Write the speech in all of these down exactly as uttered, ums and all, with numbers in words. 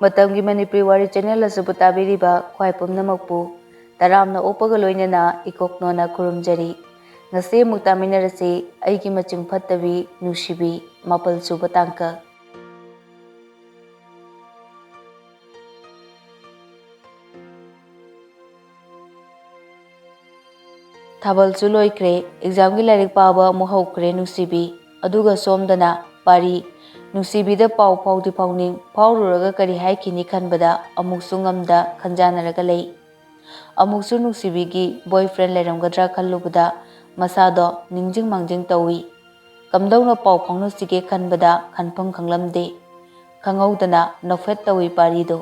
ꯃꯇꯝꯒꯤ ꯃꯅꯤꯄꯨꯔꯤ ꯋꯥꯔꯤ ꯆꯦꯅꯦꯜ ꯑꯁꯤꯕꯨ ꯇꯥꯕꯤꯔꯤꯕ ꯈ꯭ꯋꯥꯏ ꯄꯨꯝꯅꯃꯛꯄꯨ ꯇꯔꯥꯝꯅ ꯑꯣꯛꯄꯒ ꯂꯣꯏꯅꯅ ꯏꯀꯣꯛꯅꯣꯅ ꯈꯨꯔꯨꯝꯖꯔꯤ꯫ ꯉꯁꯤ ꯑꯃꯨꯛ ꯇꯥꯃꯤꯟꯅꯔꯁꯤ ꯑꯩꯒꯤ ꯃꯆꯤꯡ ꯐꯠꯇꯕꯤ ꯅꯨꯡꯁꯤꯕꯤ, ꯃꯥꯄꯜ ꯁꯨꯕ ꯇꯥꯡꯀꯛ꯫ ꯊꯥꯕꯜꯁꯨ ꯂꯣꯏꯈ꯭ꯔꯦ, ꯑꯦꯛꯖꯥꯝꯒꯤ ꯂꯥꯏꯔꯤꯛ ꯄꯥꯕ ꯑꯃꯨꯛ ꯍꯧꯈ꯭ꯔꯦ ꯅꯨꯡꯁꯤꯕꯤ꯫ ꯑꯗꯨꯒ ꯁꯣꯝꯗꯅ ꯄꯥꯔꯤ꯫ ꯅꯨꯡꯁꯤꯕꯤꯗ ꯄꯥꯎ ꯐꯥꯎꯗꯤ ꯐꯥꯎꯅꯤꯡ, ꯐꯥꯎꯔꯨꯔꯒ ꯀꯔꯤ ꯍꯥꯏꯈꯤꯅꯤ ꯈꯟꯕꯗ ꯑꯃꯨꯛꯁꯨ ꯉꯝꯗ ꯈꯟꯖꯥꯟꯅꯔꯒ ꯂꯩ꯫ ꯑꯃꯨꯛꯁꯨ ꯅꯨꯡꯁꯤꯕꯤꯒꯤ boyfriend ꯂꯩꯔꯝꯒꯗ꯭ꯔꯥ ꯈꯜꯂꯨꯕꯗ ꯃꯁꯥꯗꯣ ꯅꯤꯡꯖꯤꯡ ꯃꯥꯡꯖꯤꯡ ꯇꯧꯏ꯫ ꯀꯝꯗꯧꯅ ꯄꯥꯎ ꯐꯥꯎꯅꯁꯤꯒꯦ ꯈꯟꯕꯗ ꯈꯟꯐꯝ ꯈꯪꯂꯝꯗꯦ꯫ ꯈꯪꯍꯧꯗꯅ ꯅꯣꯛꯐꯦꯠ ꯇꯧꯏ ꯄꯥꯔꯤꯗꯣ꯫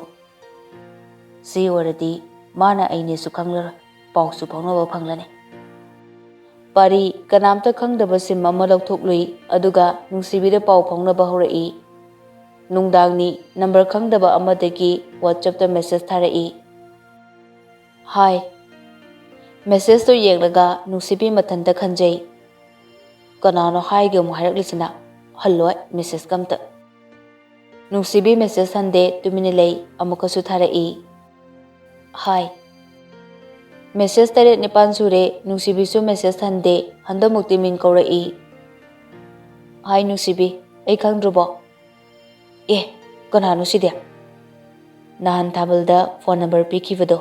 ꯁꯤ ꯑꯣꯏꯔꯗꯤ ꯃꯥꯅ ꯑꯩꯅꯦꯁꯨ ꯈꯪꯂꯔꯣꯏ, ꯄꯥꯎꯁꯨ ꯐꯥꯎꯅꯕ ꯐꯪꯂꯅꯤ꯫ ꯄꯥꯔꯤ ꯀꯅꯥꯝꯇ ꯈꯪꯗꯕ ꯁꯤꯝ ꯑꯃ ꯂꯧꯊꯣꯛꯂꯨꯏ, ꯑꯗꯨꯒ ꯅꯨꯡꯁꯤꯕꯤꯗ ꯄꯥꯎ ꯐꯥꯎꯅꯕ ꯍꯧꯔꯛꯏ꯫ ꯅꯨꯡꯗꯥꯡꯅꯤ, ꯅꯝꯕꯔ ꯈꯪꯗꯕ ꯑꯃꯗꯒꯤ WhatsAppꯇ message ꯊꯥꯔꯛꯏ꯫ "ꯍꯥꯏ꯫" Messageꯇꯣ ꯌꯦꯡꯂꯒ ꯅꯨꯡꯁꯤꯕꯤ ꯃꯊꯟꯇ ꯈꯟꯖꯩ꯫ "ꯀꯅꯥꯅꯣ ꯍꯥꯏꯒꯦ ꯑꯃꯨꯛ ꯍꯥꯏꯔꯛꯂꯤꯁꯤꯅ? ꯍꯜꯂꯣꯏ messageꯀ ꯑꯝꯇ꯫" ꯅꯨꯡꯁꯤꯕꯤ message ꯍꯟꯗꯦ, ꯇꯨꯃꯤꯟꯅ ꯂꯩ꯫ ꯑꯃꯨꯛꯀꯁꯨ ꯊꯥꯔꯛꯏ꯫ "ꯍꯥꯏ꯫" Message ꯇꯔꯦꯠ ꯅꯤꯄꯥꯟ ꯁꯨꯔꯦ, ꯅꯨꯡꯁꯤꯕꯤꯁꯨ message ꯍꯟꯗꯦ꯫ ꯍꯟꯗꯛꯃꯨꯛꯇꯤ ꯃꯤꯡ ꯀꯧꯔꯛꯏ꯫ "ꯍꯥꯏ ꯅꯨꯡꯁꯤꯕꯤ, ꯑꯩ ꯈꯪꯗ꯭ꯔꯕꯣ?" "ꯑꯦ, ꯀꯅꯥꯅꯣ ꯁꯤꯗꯤ?" "ꯅꯍꯥꯟ ꯊꯥꯕꯜꯗ phone number ꯄꯤꯈꯤꯕꯗꯣ?"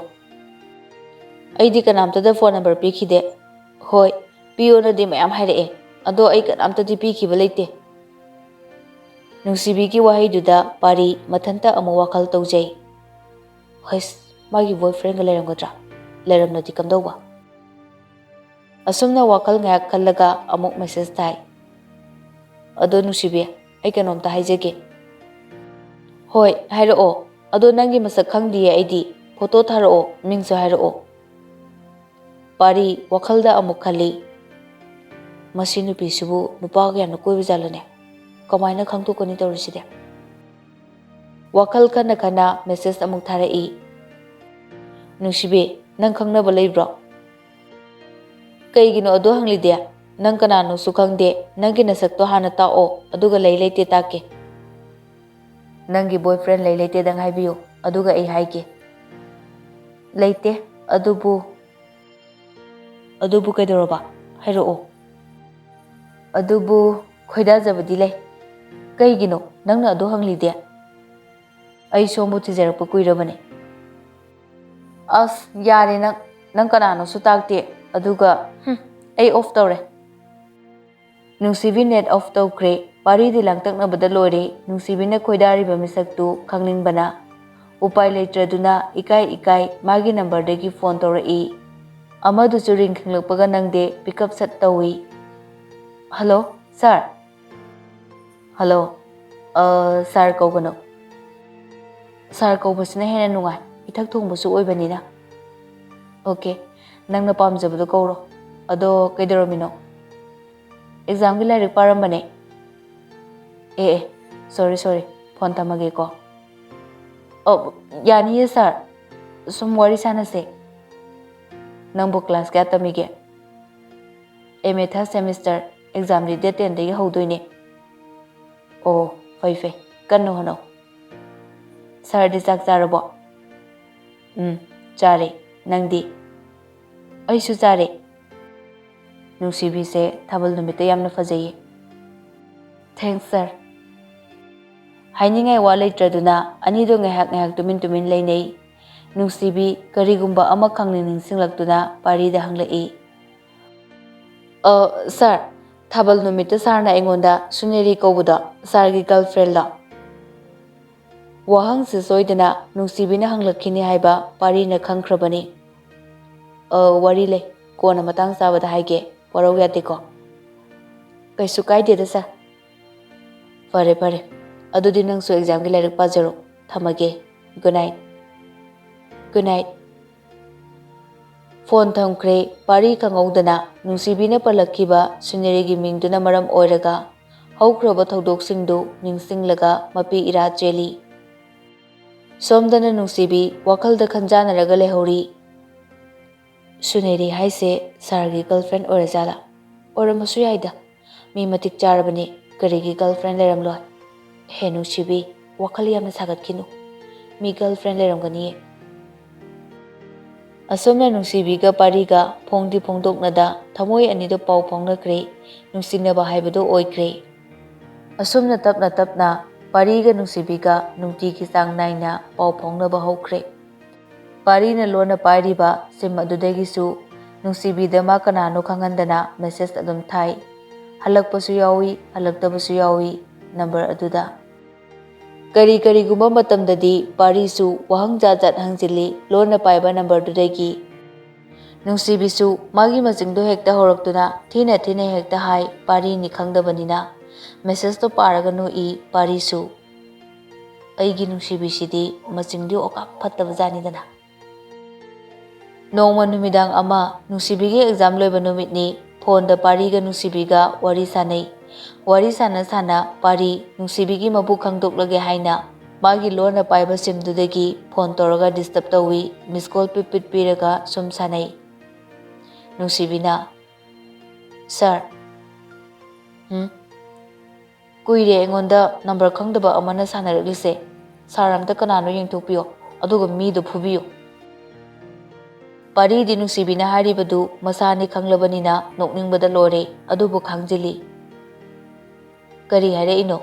"ꯑꯩꯗꯤ ꯀꯅꯥꯝꯇꯗ phone number ꯄꯤꯈꯤꯗꯦ꯫" "ꯍꯣꯏ, ꯄꯤꯌꯣꯅꯗꯤ ꯃꯌꯥꯝ ꯍꯥꯏꯔꯛꯑꯦ, ꯑꯗꯣ ꯑꯩ ꯀꯅꯥꯝꯇꯗꯤ ꯄꯤꯈꯤꯕ ꯂꯩꯇꯦ꯫" ꯅꯨꯡꯁꯤꯕꯤꯒꯤ ꯋꯥꯍꯩꯗꯨꯗ ꯄꯥꯔꯤ ꯃꯊꯟꯇ ꯑꯃꯨꯛ ꯋꯥꯈꯜ ꯇꯧꯖꯩ꯫ "ꯍꯩꯁ, ꯃꯥꯒꯤ boyfriendꯒ ꯂꯩꯔꯝꯒꯗ꯭ꯔꯥ? ꯂꯩꯔꯝꯂꯗꯤ ꯀꯝꯗꯧꯕ?" ꯑꯁꯨꯝꯅ ꯋꯥꯈꯜ ꯉꯥꯏꯍꯥꯛ ꯈꯜꯂꯒ ꯑꯃꯨꯛ message ꯊꯥꯏ꯫ "ꯑꯗꯣ ꯅꯨꯡꯁꯤꯕꯤ, ꯑꯩ ꯀꯩꯅꯣꯝꯇ ꯍꯥꯏꯖꯒꯦ꯫" "ꯍꯣꯏ, ꯍꯥꯏꯔꯛꯑꯣ꯫ ꯑꯗꯣ ꯅꯪꯒꯤ ꯃꯁꯛ ꯈꯪꯗꯤꯌꯦ ꯑꯩꯗꯤ꯫ Photo ꯊꯥꯔꯛꯑꯣ, ꯃꯤꯡꯁꯨ ꯍꯥꯏꯔꯛꯑꯣ꯫" ꯄꯥꯔꯤ ꯋꯥꯈꯜꯗ ꯑꯃꯨꯛ ꯈꯜꯂꯤ, "ꯃꯁꯤ ꯅꯨꯄꯤꯁꯤꯕꯨ ꯅꯨꯄꯥ ꯀꯌꯥꯅ ꯀꯣꯏꯕ ꯖꯥꯠꯂꯅꯦ? ꯀꯃꯥꯏꯅ ꯈꯪꯗꯣꯛꯀꯅꯤ ꯇꯧꯔꯤꯁꯤꯗꯤ?" ꯋꯥꯈꯜ ꯈꯟꯅ ꯈꯟꯅ message ꯑꯃꯨꯛ ꯊꯥꯔꯛꯏ꯫ "ꯅꯨꯡꯁꯤꯕꯤ, ꯅꯪ ꯈꯪꯅꯕ ꯂꯩꯕ꯭ꯔꯣ?" "ꯀꯩꯒꯤꯅꯣ ꯑꯗꯨ ꯍꯪꯂꯤꯗꯤ? ꯅꯪ ꯀꯅꯥꯅꯣꯁꯨ ꯈꯪꯗꯦ꯫ ꯅꯪꯒꯤ ꯅꯁꯛꯇꯣ ꯍꯥꯟꯅ ꯇꯥꯛꯑꯣ, ꯑꯗꯨꯒ ꯂꯩ ꯂꯩꯇꯦ ꯇꯥꯛꯀꯦ꯫" ꯅꯪꯒꯤ boyfriend ꯂꯩ ꯂꯩꯇꯦꯗꯪ ꯍꯥꯏꯕꯤꯌꯨ, ꯑꯗꯨꯒ ꯑꯩ ꯍꯥꯏꯒꯦ꯫ ꯂꯩꯇꯦ, ꯑꯗꯨꯕꯨ꯫ ꯑꯗꯨꯕꯨ ꯀꯩꯗꯧꯔꯕ? ꯍꯥꯏꯔꯛꯑꯣ꯫ ꯑꯗꯨꯕꯨ ꯈꯣꯏꯗꯥꯖꯕꯗꯤ ꯂꯩ꯫ ꯀꯩꯒꯤꯅꯣ ꯅꯪꯅ ꯑꯗꯨ ꯍꯪꯂꯤꯗꯤ? ꯑꯩ ꯁꯣꯝꯕꯨ ꯊꯤꯖꯔꯛꯄ ꯀꯨꯏꯔꯕꯅꯦ꯫ ꯑꯁ, ꯌꯥꯔꯦ ꯅꯪ, ꯅꯪ ꯀꯅꯥꯅꯣꯁꯨ ꯇꯥꯛꯇꯦ꯫ ꯑꯗꯨꯒ, ꯍꯨꯝ, ꯑꯩ off ꯇꯧꯔꯦ꯫ ꯅꯨꯡꯁꯤꯕꯤ net off ꯇꯧꯈ꯭ꯔꯦ꯫ ꯄꯥꯔꯤꯗꯤ ꯂꯥꯡꯇꯛꯅꯕꯗ ꯂꯣꯏꯔꯦ꯫ ꯅꯨꯡꯁꯤꯕꯤꯅ ꯈꯣꯏꯗꯥꯔꯤꯕ ꯃꯤꯁꯛꯇꯨ ꯈꯪꯅꯤꯡꯕꯅ ꯎꯄꯥꯏ ꯂꯩꯇ꯭ꯔꯗꯨꯅ ꯏꯀꯥꯏ ꯏꯀꯥꯏ ꯃꯥꯒꯤ numberꯗꯒꯤ phone ꯇꯧꯔꯛꯏ꯫ ꯑꯃꯗꯨꯁꯨ ring ꯈꯤꯡꯂꯛꯄꯒ ꯅꯪꯗꯦ, pick up ꯁꯠ ꯇꯧꯏ꯫ Hello, sir꯫ Hello, ꯑ, sir ꯀꯧꯒꯅꯨ꯫ Sir ꯀꯧꯕꯁꯤꯅ ꯍꯦꯟꯅ ꯅꯨꯡꯉꯥꯏ, ꯏꯊꯛ ꯊꯣꯡꯕꯁꯨ ꯑꯣꯏꯕꯅꯤꯅ꯫ Okay, ꯅꯪꯅ ꯄꯥꯝꯖꯕꯗꯣ ꯀꯧꯔꯣ꯫ ꯑꯗꯣ ꯀꯩꯗꯧꯔꯝꯃꯤꯅꯣ? Examꯒꯤ ꯂꯥꯏꯔꯤꯛ ꯄꯥꯔꯝꯕꯅꯦ꯫ ꯑꯦ, ꯑꯦ, sorry, sorry, phone ꯊꯝꯃꯒꯦꯀꯣ꯫ ꯑꯣ, ꯌꯥꯅꯤꯌꯦ sir, ꯁꯨꯝ ꯋꯥꯔꯤ ꯁꯥꯟꯅꯁꯦ꯫ ꯅꯪꯕꯨ class ꯀꯌꯥ ꯇꯝꯃꯤꯒꯦ? MA third semester, examꯗꯤ date tenꯗꯒꯤ ꯍꯧꯗꯣꯏꯅꯦ꯫ ꯑꯣ, ꯐꯩ ꯐꯩ, ꯀꯟꯅ ꯍꯣꯠꯅꯧ꯫ Sirꯗꯤ ꯆꯥꯛ ꯆꯥꯔꯕꯣ? ꯎꯝ, ꯆꯥꯔꯦ꯫ ꯅꯪꯗꯤ? ꯑꯩꯁꯨ ꯆꯥꯔꯦ꯫ ꯅꯨꯡꯁꯤꯕꯤꯁꯦ ꯊꯥꯕꯜ ꯅꯨꯃꯤꯠꯇ ꯌꯥꯝꯅ ꯐꯖꯩꯌꯦ꯫ Thanks, sir꯫ ꯍꯥꯏꯅꯤꯡꯉꯥꯏ ꯋꯥ ꯂꯩꯇ꯭ꯔꯗꯨꯅ ꯑꯅꯤꯗꯣ ꯉꯥꯏꯍꯥꯛ ꯉꯥꯏꯍꯥꯛ ꯇꯨꯃꯤꯟ ꯇꯨꯃꯤꯟ ꯂꯩꯅꯩ꯫ ꯅꯨꯡꯁꯤꯕꯤ ꯀꯔꯤꯒꯨꯝꯕ ꯑꯃ ꯈꯪꯅꯤꯡ ꯅꯤꯡꯁꯤꯡꯂꯛꯇꯨꯅ ꯄꯥꯔꯤꯗ ꯍꯪꯂꯛꯏ, "ꯑ, sir, ꯊꯥꯕꯜ ꯅꯨꯃꯤꯠꯇ sirꯅ ꯑꯩꯉꯣꯟꯗ ꯁꯨꯅꯦꯔꯤ ꯀꯧꯕꯗꯣ sirꯒꯤ girlfriendꯂꯣ?" ꯋꯥꯍꯪꯁꯤ ꯁꯣꯏꯗꯅ ꯅꯨꯡꯁꯤꯕꯤꯅ ꯍꯪꯂꯛꯈꯤꯅꯤ ꯍꯥꯏꯕ ꯄꯥꯔꯤꯅ ꯈꯪꯈ꯭ꯔꯕꯅꯤ꯫ "ꯑ, ꯋꯥꯔꯤ ꯂꯩ, ꯀꯣꯟꯅ ꯃꯇꯥꯡ ꯆꯥꯕꯗ ꯍꯥꯏꯒꯦ, ꯋꯥꯔꯧ ꯌꯥꯗꯦꯀꯣ?" "ꯀꯩꯁꯨ ꯀꯥꯏꯗꯦꯗ sir꯫ ꯐꯔꯦ, ꯐꯔꯦ, ꯑꯗꯨꯗꯤ ꯅꯪꯁꯨ examꯒꯤ ꯂꯥꯏꯔꯤꯛ ꯄꯥꯖꯔꯣ꯫ ꯊꯝꯃꯒꯦ꯫ Good night꯫ Good night꯫" Phone ꯊꯝꯈ꯭ꯔꯦ꯫ ꯄꯥꯔꯤ ꯈꯪꯍꯧꯗꯅ ꯅꯨꯡꯁꯤꯕꯤꯅ ꯄꯜꯂꯛꯈꯤꯕ ꯁꯨꯅꯦꯔꯤꯒꯤ ꯃꯤꯡꯗꯨꯅ ꯃꯔꯝ ꯑꯣꯏꯔꯒ ꯍꯧꯈ꯭ꯔꯕ ꯊꯧꯗꯣꯛꯁꯤꯡꯗꯨ ꯅꯤꯡꯁꯤꯡꯂꯒ ꯃꯄꯤ ꯏꯔꯥ ꯆꯦꯜꯂꯤ꯫ ꯁꯣꯝꯗꯅ ꯅꯨꯡꯁꯤꯕꯤ ꯋꯥꯈꯜꯗ ꯈꯟꯖꯥꯟꯅꯔꯒ ꯂꯩꯍꯧꯔꯤ꯫ "ꯁꯨꯅꯦꯔꯤ ꯍꯥꯏꯁꯦ sirꯒꯤ girlfriend ꯑꯣꯏꯔꯖꯥꯠꯂꯥ? ꯑꯣꯏꯔꯝꯕꯁꯨ ꯌꯥꯏꯗ꯫ ꯃꯤ ꯃꯇꯤꯛ ꯆꯥꯔꯕꯅꯤ, ꯀꯔꯤꯒꯤ girlfriend ꯂꯩꯔꯝꯂꯣꯏ? ꯍꯦ ꯅꯨꯡꯁꯤꯕꯤ, ꯋꯥꯈꯜ ꯌꯥꯝꯅ ꯁꯥꯒꯠꯈꯤꯅꯨ꯫ ꯃꯤ girlfriend ꯂꯩꯔꯝꯒꯅꯤꯌꯦ꯫ ꯑꯁꯨꯝꯅ ꯅꯨꯡꯁꯤꯕꯤꯒ ꯄꯥꯔꯤꯒ ꯐꯣꯡꯗꯤ ꯐꯣꯡꯗꯣꯛꯅꯗ ꯊꯃꯣꯏ ꯑꯅꯤꯗꯣ ꯄꯥꯎ ꯐꯥꯎꯅꯈ꯭ꯔꯦ꯫ ꯅꯨꯡꯁꯤꯅꯕ ꯍꯥꯏꯕꯗꯣ ꯑꯣꯏꯈ꯭ꯔꯦ꯫ ꯑꯁꯨꯝꯅ ꯇꯞꯅ ꯇꯞꯅ ꯄꯥꯔꯤꯒ ꯅꯨꯡꯁꯤꯕꯤꯒ ꯅꯨꯡꯇꯤꯒꯤ ꯆꯥꯡ ꯅꯥꯏꯅ ꯄꯥꯎ ꯐꯥꯎꯅꯕ ꯍꯧꯈ꯭ꯔꯦ꯫ ꯄꯥꯔꯤꯅ ꯂꯣꯟꯅ ꯄꯥꯏꯔꯤꯕ ꯁꯤꯝ ꯑꯗꯨꯗꯒꯤꯁꯨ ꯅꯨꯡꯁꯤꯕꯤꯗ ꯃꯥ ꯀꯅꯥꯅꯣ ꯈꯪꯍꯟꯗꯅ message ꯑꯗꯨꯝ ꯊꯥꯏ꯫ ꯍꯜꯂꯛꯄꯁꯨ ꯌꯥꯎꯏ, ꯍꯜꯂꯛꯇꯕꯁꯨ ꯌꯥꯎꯏ ꯅꯝꯕꯔ ꯑꯗꯨꯗ꯫ ꯀꯔꯤ ꯀꯔꯤꯒꯨꯝꯕ ꯃꯇꯝꯗꯗꯤ ꯄꯥꯔꯤꯁꯨ ꯋꯥꯍꯪ ꯖꯥꯠ ꯖꯥꯠ ꯍꯪꯖꯤꯜꯂꯤ ꯂꯣꯟꯅ ꯄꯥꯏꯕ ꯅꯝꯕꯔꯗꯨꯗꯒꯤ꯫ ꯅꯨꯡꯁꯤꯕꯤꯁꯨ ꯃꯥꯒꯤ ꯃꯆꯤꯡꯗꯣ ꯍꯦꯛꯇ ꯍꯧꯔꯛꯇꯨꯅ ꯊꯤꯅ ꯊꯤꯅ ꯍꯦꯛꯇ ꯍꯥꯏ, ꯄꯥꯔꯤꯅꯤ ꯈꯪꯗꯕꯅꯤꯅ꯫ message ꯇꯣ ꯄꯥꯔꯒ ꯅꯣꯛꯏ ꯄꯥꯔꯤꯁꯨ꯫ ꯑꯩꯒꯤ ꯅꯨꯡꯁꯤꯕꯤꯁꯤꯗꯤ ꯃꯆꯤꯡꯗꯤ ꯑꯣꯀꯥꯞ ꯐꯠꯇꯕ ꯖꯥꯠꯅꯤꯗꯅ꯫ ꯅꯣꯡꯃ ꯅꯨꯃꯤꯗꯥꯡ ꯑꯃ, ꯅꯨꯡꯁꯤꯕꯤꯒꯤ exam ꯂꯣꯏꯕ ꯅꯨꯃꯤꯠꯅꯤ꯫ ꯐꯣꯟꯗ ꯄꯥꯔꯤꯒ ꯅꯨꯡꯁꯤꯕꯤꯒ ꯋꯥꯔꯤ ꯁꯥꯟꯅꯩ꯫ ꯋꯥꯔꯤ ꯁꯥꯟꯅ ꯁꯥꯟꯅ ꯄꯥꯔꯤ ꯅꯨꯡꯁꯤꯕꯤꯒꯤ ꯃꯕꯨꯛ ꯈꯪꯗꯣꯛꯂꯒꯦ ꯍꯥꯏꯅ ꯃꯥꯒꯤ ꯂꯣꯟꯅ ꯄꯥꯏꯕ ꯁꯤꯝꯗꯨꯗꯒꯤ ꯐꯣꯟ ꯇꯧꯔꯒ disturb ꯇꯧꯏ꯫ miss call ꯄꯤꯠ ꯄꯤꯠ ꯄꯤꯔꯒ ꯁꯨꯝ ꯁꯥꯟꯅꯩ꯫ ꯅꯨꯡꯁꯤꯕꯤꯅ, "ꯁꯥꯔ, ꯎꯝ, ꯀꯨꯏꯔꯦ ꯑꯩꯉꯣꯟꯗ ꯅꯝꯕꯔ ꯈꯪꯗꯕ ꯑꯃꯅ ꯁꯥꯟꯅꯔꯛꯂꯤꯁꯦ꯫ ꯁꯥꯔ, ꯑꯝꯇ ꯀꯅꯥꯅꯣ ꯌꯦꯡꯊꯣꯛꯄꯤꯌꯣ, ꯑꯗꯨꯒ ꯃꯤꯗꯣ ꯐꯨꯕꯤꯌꯣ꯫" ꯄꯥꯔꯤꯗꯤ ꯅꯨꯡꯁꯤꯕꯤꯅ ꯍꯥꯏꯔꯤꯕꯗꯨ ꯃꯁꯥꯅꯤ ꯈꯪꯂꯕꯅꯤꯅ ꯅꯣꯛꯅꯤꯡꯕꯗ ꯂꯣꯏꯔꯦ, ꯑꯗꯨꯕꯨ ꯈꯥꯡꯖꯤꯜꯂꯤ꯫ "ꯀꯔꯤ ꯍꯥꯏꯔꯛꯏꯅꯣ?"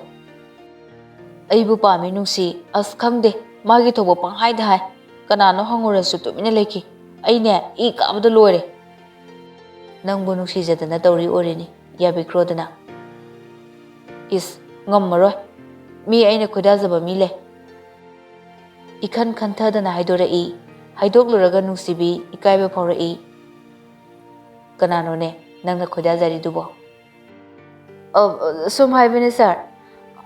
"ꯑꯩꯕꯨ ꯄꯥꯝꯃꯤ ꯅꯨꯡꯁꯤ꯫ ꯑꯁ, ꯈꯪꯗꯦ, ꯃꯥꯒꯤ ꯊꯣꯛꯄ ꯄꯪꯍꯥꯏꯗ ꯍꯥꯏ꯫ ꯀꯅꯥꯅꯣ ꯍꯪꯉꯨꯔꯁꯨ ꯇꯨꯃꯤꯟꯅ ꯂꯩꯈꯤ꯫ ꯑꯩꯅꯦ, ꯏ ꯀꯥꯕꯗ ꯂꯣꯏꯔꯦ꯫" "ꯅꯪꯕꯨ ꯅꯨꯡꯁꯤꯖꯗꯅ ꯇꯧꯔꯤ ꯑꯣꯏꯔꯤꯅꯤ, ꯌꯥꯕꯤꯈ꯭ꯔꯣꯗꯅ꯫" "ꯏꯁ, ꯉꯝꯃꯔꯣꯏ꯫ ꯃꯤ ꯑꯩꯅ ꯈꯣꯏꯗꯥꯖꯕ ꯃꯤ ꯂꯩ꯫" ꯏꯈꯟ ꯈꯟꯊꯗꯅ ꯍꯥꯏꯗꯣꯔꯛꯏ꯫ ꯍꯥꯏꯗꯣꯛꯂꯨꯔꯒ ꯅꯨꯡꯁꯤꯕꯤ ꯏꯀꯥꯏꯕ ꯐꯥꯎꯔꯛꯏ꯫ "ꯀꯅꯥꯅꯣꯅꯦ ꯅꯪꯅ ꯈꯣꯏꯗꯥꯖꯔꯤꯗꯨꯕꯣ?" "ꯑ, ꯑ, ꯁꯨꯝ ꯍꯥꯏꯕꯅꯦ ꯁꯥꯔ꯫